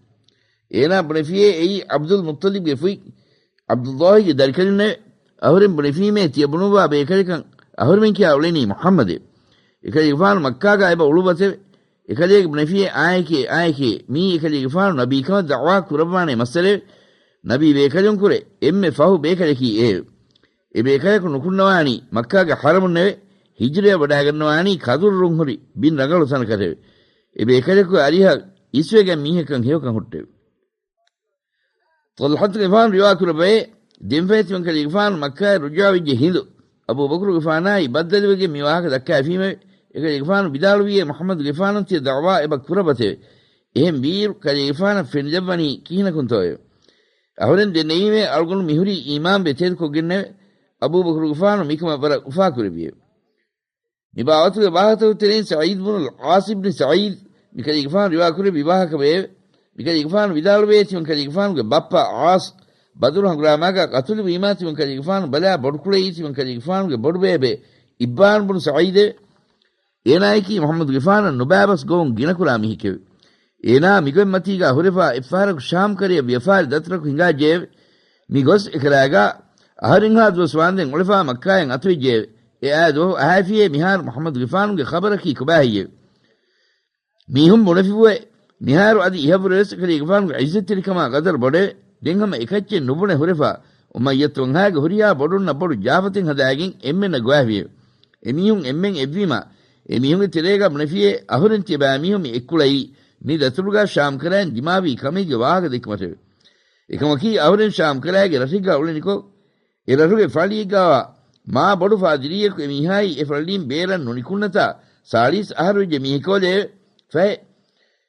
އޭނާ ބުނެފިއޭ އެއީ ޢަބްދުލް މުއްޠަލިބްގެ ފުތް ޢަބްދުﷲގެ ދަރިކަލުންނެވެ. އަހުރެން ބުނެފީމޭ ތިޔަ ބުނުއްވާ ބޭކަލަކަށް އަހުރެމެން ކިޔާ އުޅެނީ މުޙައްމަދެވެ. އެކަލޭގެފާނު މައްކާގަ އެބަ އުޅުއްވަތެވެ. އެކަލޭގެ ބުނެފިއޭ އާއެކޭ އާއެކޭ މީ އެކަލޭގެފާނު ނަބީކަމަށް ދަޢުވާ ކުރައްވާނޭ މައްސަލައެވެ. ނަބީ ބޭކަލުންކުރެ އެންމެ ފަހު ބޭކަލަކީ އެއެވެ. އެ ބޭކަލަކު ނުކުންނަވާނީ މައްކާގެ ޙަރަމުންނެވެ. ހިޖުރަޔަށް ވަޑާގަންނަވާނީ ކަދުރު ރުންހުރި ބިން ރަނގަޅު ތަނަކަށެވެ. އެ ބޭކަލަކު އަރިހަށް އިސްވެގެން މީހަކަށް ހެޔޮކަން ހުއްޓެވެ. ޠަލްޙަތުގެފާނު ރިވާކުރައްވައޭ، ދެންފަހެ ތިމަންކަލޭގެފާނު މައްކާއަށް ރުޖޫޢަވެއްޖެ ހިނދު، އަބޫބަކުރުގެފާނާއި ބައްދަލުވެގެން މި ވާހަކަ ދައްކާފީމެވެ. އެކަލޭގެފާނު ވިދާޅުވިއޭ މުޙައްމަދުގެފާނުން ތިޔަ ދަޢުވާ އެބަ ކުރައްވަތެވެ. އެހެން ވީއިރު ކަލޭގެފާނަށް ފެނިލައްވަނީ ކިހިނަކުންތޯއެވެ؟ އަހުރެން ދެންނެވީމޭ އަޅުގަނޑު މިހުރީ އީމާންވެ ތެދުކޮށްގެންނެވެ. އަބޫބަކުރުގެފާނު މިކަމަށް ވަރަށް އުފާކުރެއްވިއެވެ. މި ބާވަތުގެ ވާހަކަތަކުގެ ތެރެއިން ސަޢީދު ބުނުލް ޢާޞި ބިން ސަޢީދު މިކަލޭގެފާނު ރިވާކުރެއްވި ވާހަކަވެއެވެ. މިކަލޭގެފާނު ވިދާޅުވޭ ތިމަންކަލޭގެފާނުގެ ބައްޕަ ޢާޞް ބަދުރު ހަނގުރާމާގަ ޤަތުލުވީމާ ތިމަންކަލޭގެފާނު ބަލާ ބޮޑުކުޅެއީ ތިމަންކަލޭގެފާނުގެ ބޮޑުބޭބެ އިއްބާން ބުނު ސަޢީދެވެ. އޭނާއަކީ މުޙައްމަދުގެފާނަށް ނުބައިބަސް ގޮވުން ގިނަކުރާ މީހެކެވެ. އޭނާ މިގޮތްމަތީގަ ހުރެފާ އެއްފަހަރަކު ޝާމް ކަރަޔަށް ވިޔަފާރި ދަތުރަކު ހިނގާއްޖެއެވެ. މި ގޮސް އެކަލާގަ އަހަރެންހާ ދުވަސް ވާންދެން އުޅެފާ މައްކާއަށް އަތުވެއްޖެއެވެ. އެ އާ ދުވަހު އަހައިފިއޭ މިހާރު މުޙައްމަދުގެފާނުގެ ޚަބަރަކީ ކޮބާހެއްޔެވެ؟ މީހުން ބުނެފިއެވެ. މިހާރު އަދި އިހަށްވުރެވެސް އެކަލޭގެފާނުގެ ޢިއްޒަތްތެރިކަމާ ޤަދަރު ބޮޑެވެ. ދެން ހަމަ އެކައްޗެއް ނުބުނެ ހުރެފާ އުމައްޔަތު ވަންހާގެ ހުރިހާ ބޮޑުންނަށް ބޮޑު ޖާފަތެއް ހަދާގެން އެންމެންނަށް ގޮވާފިއެވެ. އެމީހުން އެންމެން އެއްވީމާ، އެމީހުންގެ ތެރޭގަ ބުނެފިއޭ އަހުރެން ތިޔަބައިމީހުން މި އެއްކުޅައީ މި ދަތުރުގަ ޝާމްކަރައިން ދިމާވީ ކަމެއްގެ ވާހަކަ ދެއްކުމަށެވެ. އެކަމަކީ އަހުރެން ޝާމްކަރައިގެ ރަށެއްގަ އުޅެނިކޮށް، އެ ރަށުގެ ފައްޅިއެއްގައިވާ މާ ބޮޑު ފާދިރީއަކު އެ މީހާއީ އެ ފައްޅީން ބޭރަށް ނުނިކުންނަތާ ސާޅީސް އަހަރު ވެއްޖެ މީހެކޯލެއެވެ. ފަހެ،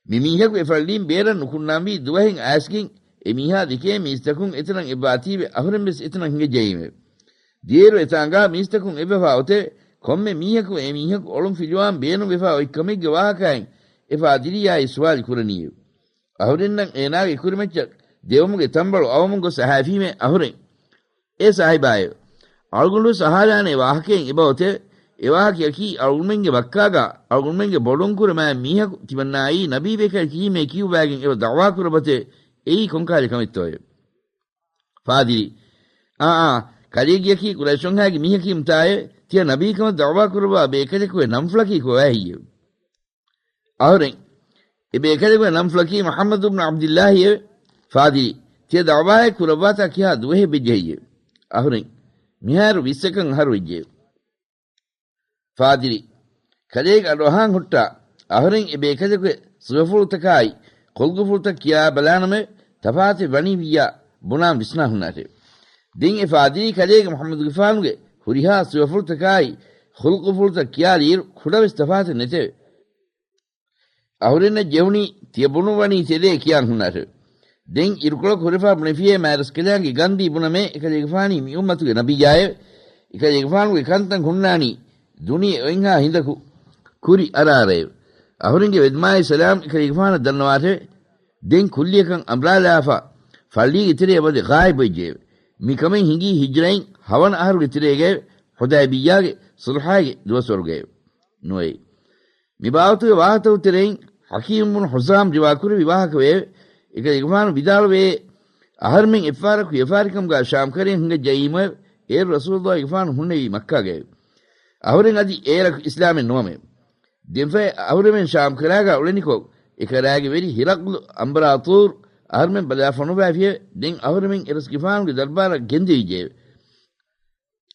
މި މީހަކު އެ ފައްޅީން ބޭރަށް ނުކުންނާންވީ ދުވަހެއް އައިސްގެން އެ މީހާ ދެކޭ މީސްތަކުން އެތަނަށް އެއްވާތީވެ އަހުރެން ވެސް އެތަނަށް ހިނގައްޖައީމެވެ. ދިޔައިރު އެތާނގާ މީސްތަކުން އެއްވެފާ އޮތެވެ. ކޮންމެ މީހަކު އެ މީހަކު އޮޅުން ފިލުވާން ބޭނުންވެފާ އޮތް ކަމެއްގެ ވާހަކައިން އެ ފާދިރީއާއި ސުވާލު ކުރަނީއެވެ. އަހުރެންނަށް އޭނާގެ ކުރިމައްޗަށް ދެވުމުގެ ތަންބަޅު އައުމުން ގޮސް އަހައިފީމޭ އަހުރެން، އޭ ސާހިބާއެވެ! އަޅުގަނޑުވެސް އަހާލާނޭ ވާހަކައެއް އެބައޮތެވެ. އެ ވާހަކަޔަކީ އަޅުގަނޑުމެންގެ މައްކާގަ އަޅުގަނޑުމެންގެ ބޮޑުންކުރެ މާތް މީހަކު ތިމަންނާއީ ނަބީ ބޭކަލެކޭ ކިޔުއްވާގެން އެބަ ދަޢުވާ ކުރައްވަތެވެ. އެއީ ކޮންކާލެ ކަމެއްތޯއެވެ؟ ފާދިރީ، އާ، އާ، ކަލޭގެއަކީ ޤުރައިޝުންހާގެ މީހަކީމުތާއެވެ. ތިޔަ ނަބީކަމަށް ދަޢުވާ ކުރައްވާ ބޭކަލެކުގެ ނަންފުޅަކީ ކޮބާހެއްޔެވެ؟ އަހުރެން، އެ ބޭކަލެކުގެ ނަންފުޅަކީ މުޙައްމަދު ބްނު ޢަބްދިﷲއެވެ. ފާދިރީ، ތިޔަ ދަޢުވާއެއް ކުރައްވާތާ ކިހާ ދުވަހެއް ވެއްޖެ ހެއްޔެވެ؟ އަހުރެން، މިހާރު ވިއްސަކަށް އަހަރު ވެއްޖެއެވެ. ފާދިރީ، ކަލޭގެ އަޑުއަހާން ހުއްޓާ، އަހުރެން އެ ބޭކަލެކުގެ ސިފަފުޅުތަކާއި ޚުލްޤުފުޅުތައް ކިޔާ ބަލާނަމެވެ. ތަފާތެއް ވަނީ ވިއްޔާ ބުނާން ވިސްނާ ހުންނާށެވެ. ދެން އެ ފާދިރީ ކަލޭގެ މުޙައްމަދުގެފާނުގެ ހުރިހާ ސިފަފުޅުތަކާއި ޚުލްޤުފުޅުތައް ކިޔާލިއިރު ކުޑަވެސް ތަފާތެއް ނެތެވެ. އަހުރެންނަށް ޖެހުނީ ތިޔަ ބުނުއްވަނީ ތެދޭ ކިޔާން ހުންނާށެވެ. ދެން އިރުކޮޅަކު ހުރެފާ ބުނެފިއޭ މާތްރަސްކަލާނގެ ގަންދީ ބުނަމޭ އެކަލޭގެފާނީ މި އުއްމަތުގެ ނަބިއްޔާއެވެ. އެކަލޭގެފާނުގެ ކަންތައް ހުންނާނީ ދުނިޔެ އޮތްހާ ހިނދަކު ކުރި އަރާރައެވެ. އަހުރެންގެ ވެދުމާއި ސަލާމް އެކަލޭގެފާނަށް ދަންނަވާށެވެ. ދެން ކުއްލިއަކަށް އަނބުރާލާފަ ފައްޅީގެ ތެރެއަށް ވަދެ ޣާއިބުވެއްޖެއެވެ. މި ކަމެއް ހިނގީ ހިޖްރައިން ހަވަނަ އަހަރުގެ ތެރޭގައެވެ. ޙުދައިބިއްޔާގެ ޞުލްޙާގެ ދުވަސްވަރުގައެވެ. ނުވައެއް. މި ބާވަތުގެ ވާހަކަތަކުގެ ތެރެއިން ޙަކީމް ބުނު ޙުޒާމް ރިވާކުރެއްވި ވާހަކަވެއެވެ. އެކަލޭގެފާނު ވިދާޅުވެއޭ، އަހަރުމެން އެއްފަހަރަކު ވިޔަފާރިކަމުގަ ޝާމްކަރައިން ހިނގައްޖައީމުއެވެ. އޭރު ރަސޫލުﷲގެފާނު ހުންނެވީ މައްކާގައެވެ. އަހުރެން އަދި އޭރަކު އިސްލާމެއް ނުވަމެވެ. ދެންފަހެ އަހުރެމެން ޝާމްކަރާގަ އުޅެނިކޮށް، އެކަރާގެ ވެރި ހިރަޤްލު އަނބަރާޠޫރު އަހަރުމެން ބަލާ ފޮނުވާފިއެވެ. ދެން އަހުރެމެން އެރަސްގެފާނުގެ ދަރްބާރަށް ގެންދެވިއްޖެއެވެ.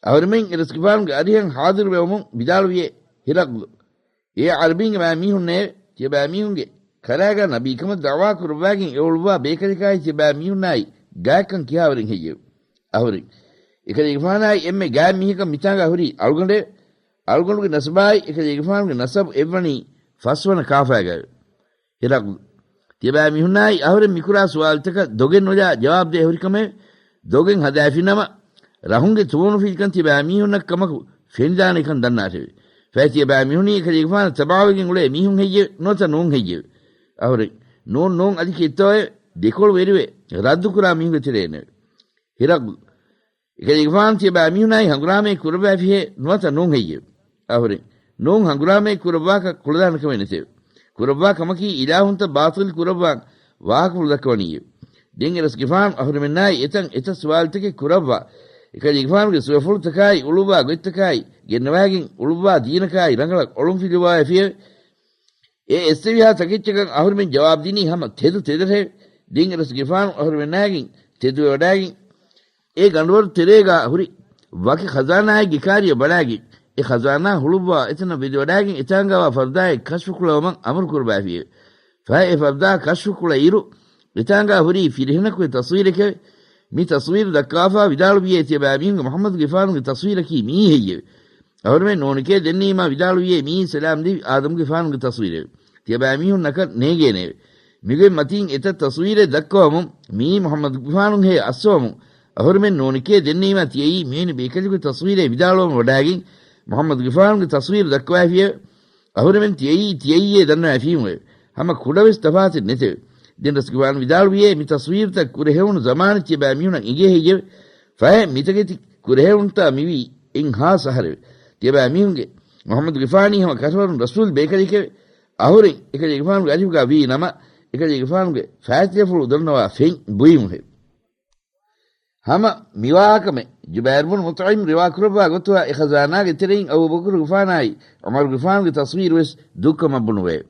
އަހުރެމެން އެރަސްގެފާނުގެ އަރިހަށް ޙާޟިރުވެވުމުން ވިދާޅުވިއޭ ހިރަޤްލު، އޭ ޢަރަބީންގެ ބައިމީހުންނޭވެ! ތިޔަބައިމީހުންގެ ކަރާގަ ނަބީކަމަށް ދަޢުވާ ކުރައްވާގެން އެ އުޅުއްވާ ބޭކަލަކާއި ތިޔަބައިމީހުންނާއި ގާތްކަން ކިހާވަރެއް ހެއްޔެވެ؟ އަހުރެން، އެކަލޭގެފާނާއި އެންމެ ގާތް މީހަކަށް މިތާނގަ ހުރީ އަޅުގަނޑެވެ. އަޅުގަނޑުގެ ނަސަބާއި އެކަލޭގެފާނުގެ ނަސަބު އެއްވަނީ ފަސްވަނަ ކާފައިގައެވެ. ހިރަޤްލު، ތިޔަބައިމީހުންނާއި އަހުރެން މިކުރާ ސުވާލުތަކަށް ދޮގެއް ނުލާ ޖަވާބުދޭ ހުރިކަމެވެ. ދޮގެއް ހަދާފިނަމަ، ރަހުންގެ ތުވަނުފިލިކަން ތިޔަބައިމީހުންނަށް ކަމަކު ފެނިދާނެކަން ދަންނާށެވެ. ފައި ތިޔަބައިމީހުނީ އެކަލޭގެފާނަށް ތަބަޢަވެގެން އުޅޭ މީހުން ހެއްޔެވެ؟ ނުވަތަ ނޫން ހެއްޔެވެ؟ އަހުރެން ނޫން ނޫން އަދި ކިއްތޯއެވެ؟ ދެކޮޅު ވެރިވެ ރައްދުކުރާ މީހުންގެ ތެރޭނެވެ. ހިރަގް އެކަލޭގެފާނު ތިޔަބައިމީހުނާއި ހަނގުރާމައެއް ކުރައްވައިފިހޭ ނުވަތަ ނޫން ހެއްޔެވެ؟ އަހުރެން ނޫން ހަނގުރާމައެއް ކުރައްވާކަށް ކުޅަދާނެ ކަމެއް ނެތެވެ. ކުރައްވާ ކަމަކީ އިލާހުންތައް ބާޠިލް ކުރައްވާން ވާހަކަފުޅު ދައްކަވަނީއެވެ. ދެން އެރަސްގެފާނު އަހުރެމެންނާއި އެތަން އެތައް ސުވާލުތަކެއް ކުރައްވާ، އެކަލޭގެފާނުގެ ސުވަފުޅުތަކާއި އުޅުއްވާ ގޮތްތަކާއި ގެންނަވާގެން އުޅުއްވާ ދީނަކާއި ރަނގަޅަށް އޮޅުންފިލުވާފިއެވެ. އެ އެއްސެވިހާ ތަކެއްޗަކަށް އަހުރެމެން ޖަވާބު ދިނީ ހަމަ ތެދު ތެދަށެވެ. ދެން އެރަސްގެފާނު އަހުރެމެންނާގެން ތެދުވެވަޑާގެން އެ ގަނޑުވަރު ތެރޭގާ ހުރި ވަކި ޚަޒާނާއެއްގެ ކާރިއަށް ބަލާގެން، އެ ޚަޒާނާ ހުޅުއްވާ އެތަނަށް ވެދިވަޑާގެން އެތާނގާވާ ފަރުދާއެއް ކަޝްފު ކުޅަވަމަށް އަމުރު ކުރައްވާފިއެވެ. ފަހެ އެ ފަރުދާ ކަޝްފު ކުޅައިރު، އެތާނގާ ހުރީ ފިރިހެނަކުގެ ތަސްވީރެކެވެ. މި ތަސްވީރު ދައްކާފާ ވިދާޅުވިއޭ ތިޔަބައިމީހުންގެ މުޙައްމަދުގެފާނުގެ ތަސްވީރަކީ މިއީ ހެއްޔެވެ؟ އަހުރެމެން ނޫނެކޭ ދެންނެވީމާ ވިދާޅުވިއޭ މިއީ ސަލާމް ދެވި އާދަމުގެފާނުގެ ތަސްވީރެވެ. ތިޔަބައިމީހުންނަކަށް ނޭނގޭނެއެވެ. މިގޮތް މަތީން އެތައް ތަސްވީރެއް ދައްކަވަމުން މިއީ މުޙައްމަދުގެފާނުހޭ އައްސަވަމުން އަހުރެމެން ނޫނެކޭ ދެންނެވީމާ ތިޔައީ މިވެނި ބޭކަލަކުގެ ތަސްވީރެއް ވިދާޅުވަމުން ވަޑާގެން މުޙައްމަދުގެފާނުގެ ތަސްވީރު ދައްކަވައިފިއެވެ. އަހުރެމެން ތިޔައީ ތިޔައީއޭ ދަންނަވައިފީމުއެވެ. ހަމަ ކުޑަވެސް ތަފާތެއް ނެތެވެ. ދެން ރަސްގެފާނު ވިދާޅުވިއޭ މި ތަސްވީރުތައް ކުރެހެވުނު ޒަމާނެއް ތިޔަބައިމީހުނަށް އެނގޭ ހެއްޔެވެ؟ ފަހެ މިތަކެތި ކުރެހެވުންތާ މިވީ އެއްހާސް އަހަރެވެ. ތިޔަބައިމީހުންގެ މުޙައްމަދުގެފާނީ ހަމަ ކަށަވަރުން ރަސޫލް ބޭކަލެކެވެ. އަހުރެން އެކަލޭގެފާނުގެ އަރިހުގާ ވީ ނަމަ، އެކަލޭގެފާނުގެ ފާތިލަފުޅު ދަންނަވާ ފެން ބުއިމުހެވެ. ހަމަ މިވާހަކަމެ ޖުބައިރު ބުނު މުޠްޢިމް ރިވާކުރައްވާ ގޮތުގާ އެ ޚަޒާނާގެ ތެރެއިން އަބޫބަކުރުގެފާނާއި ޢުމަރުގެފާނުގެ ތަސްވީރުވެސް ދުއްކަމަށް ބުނުވެއެވެ.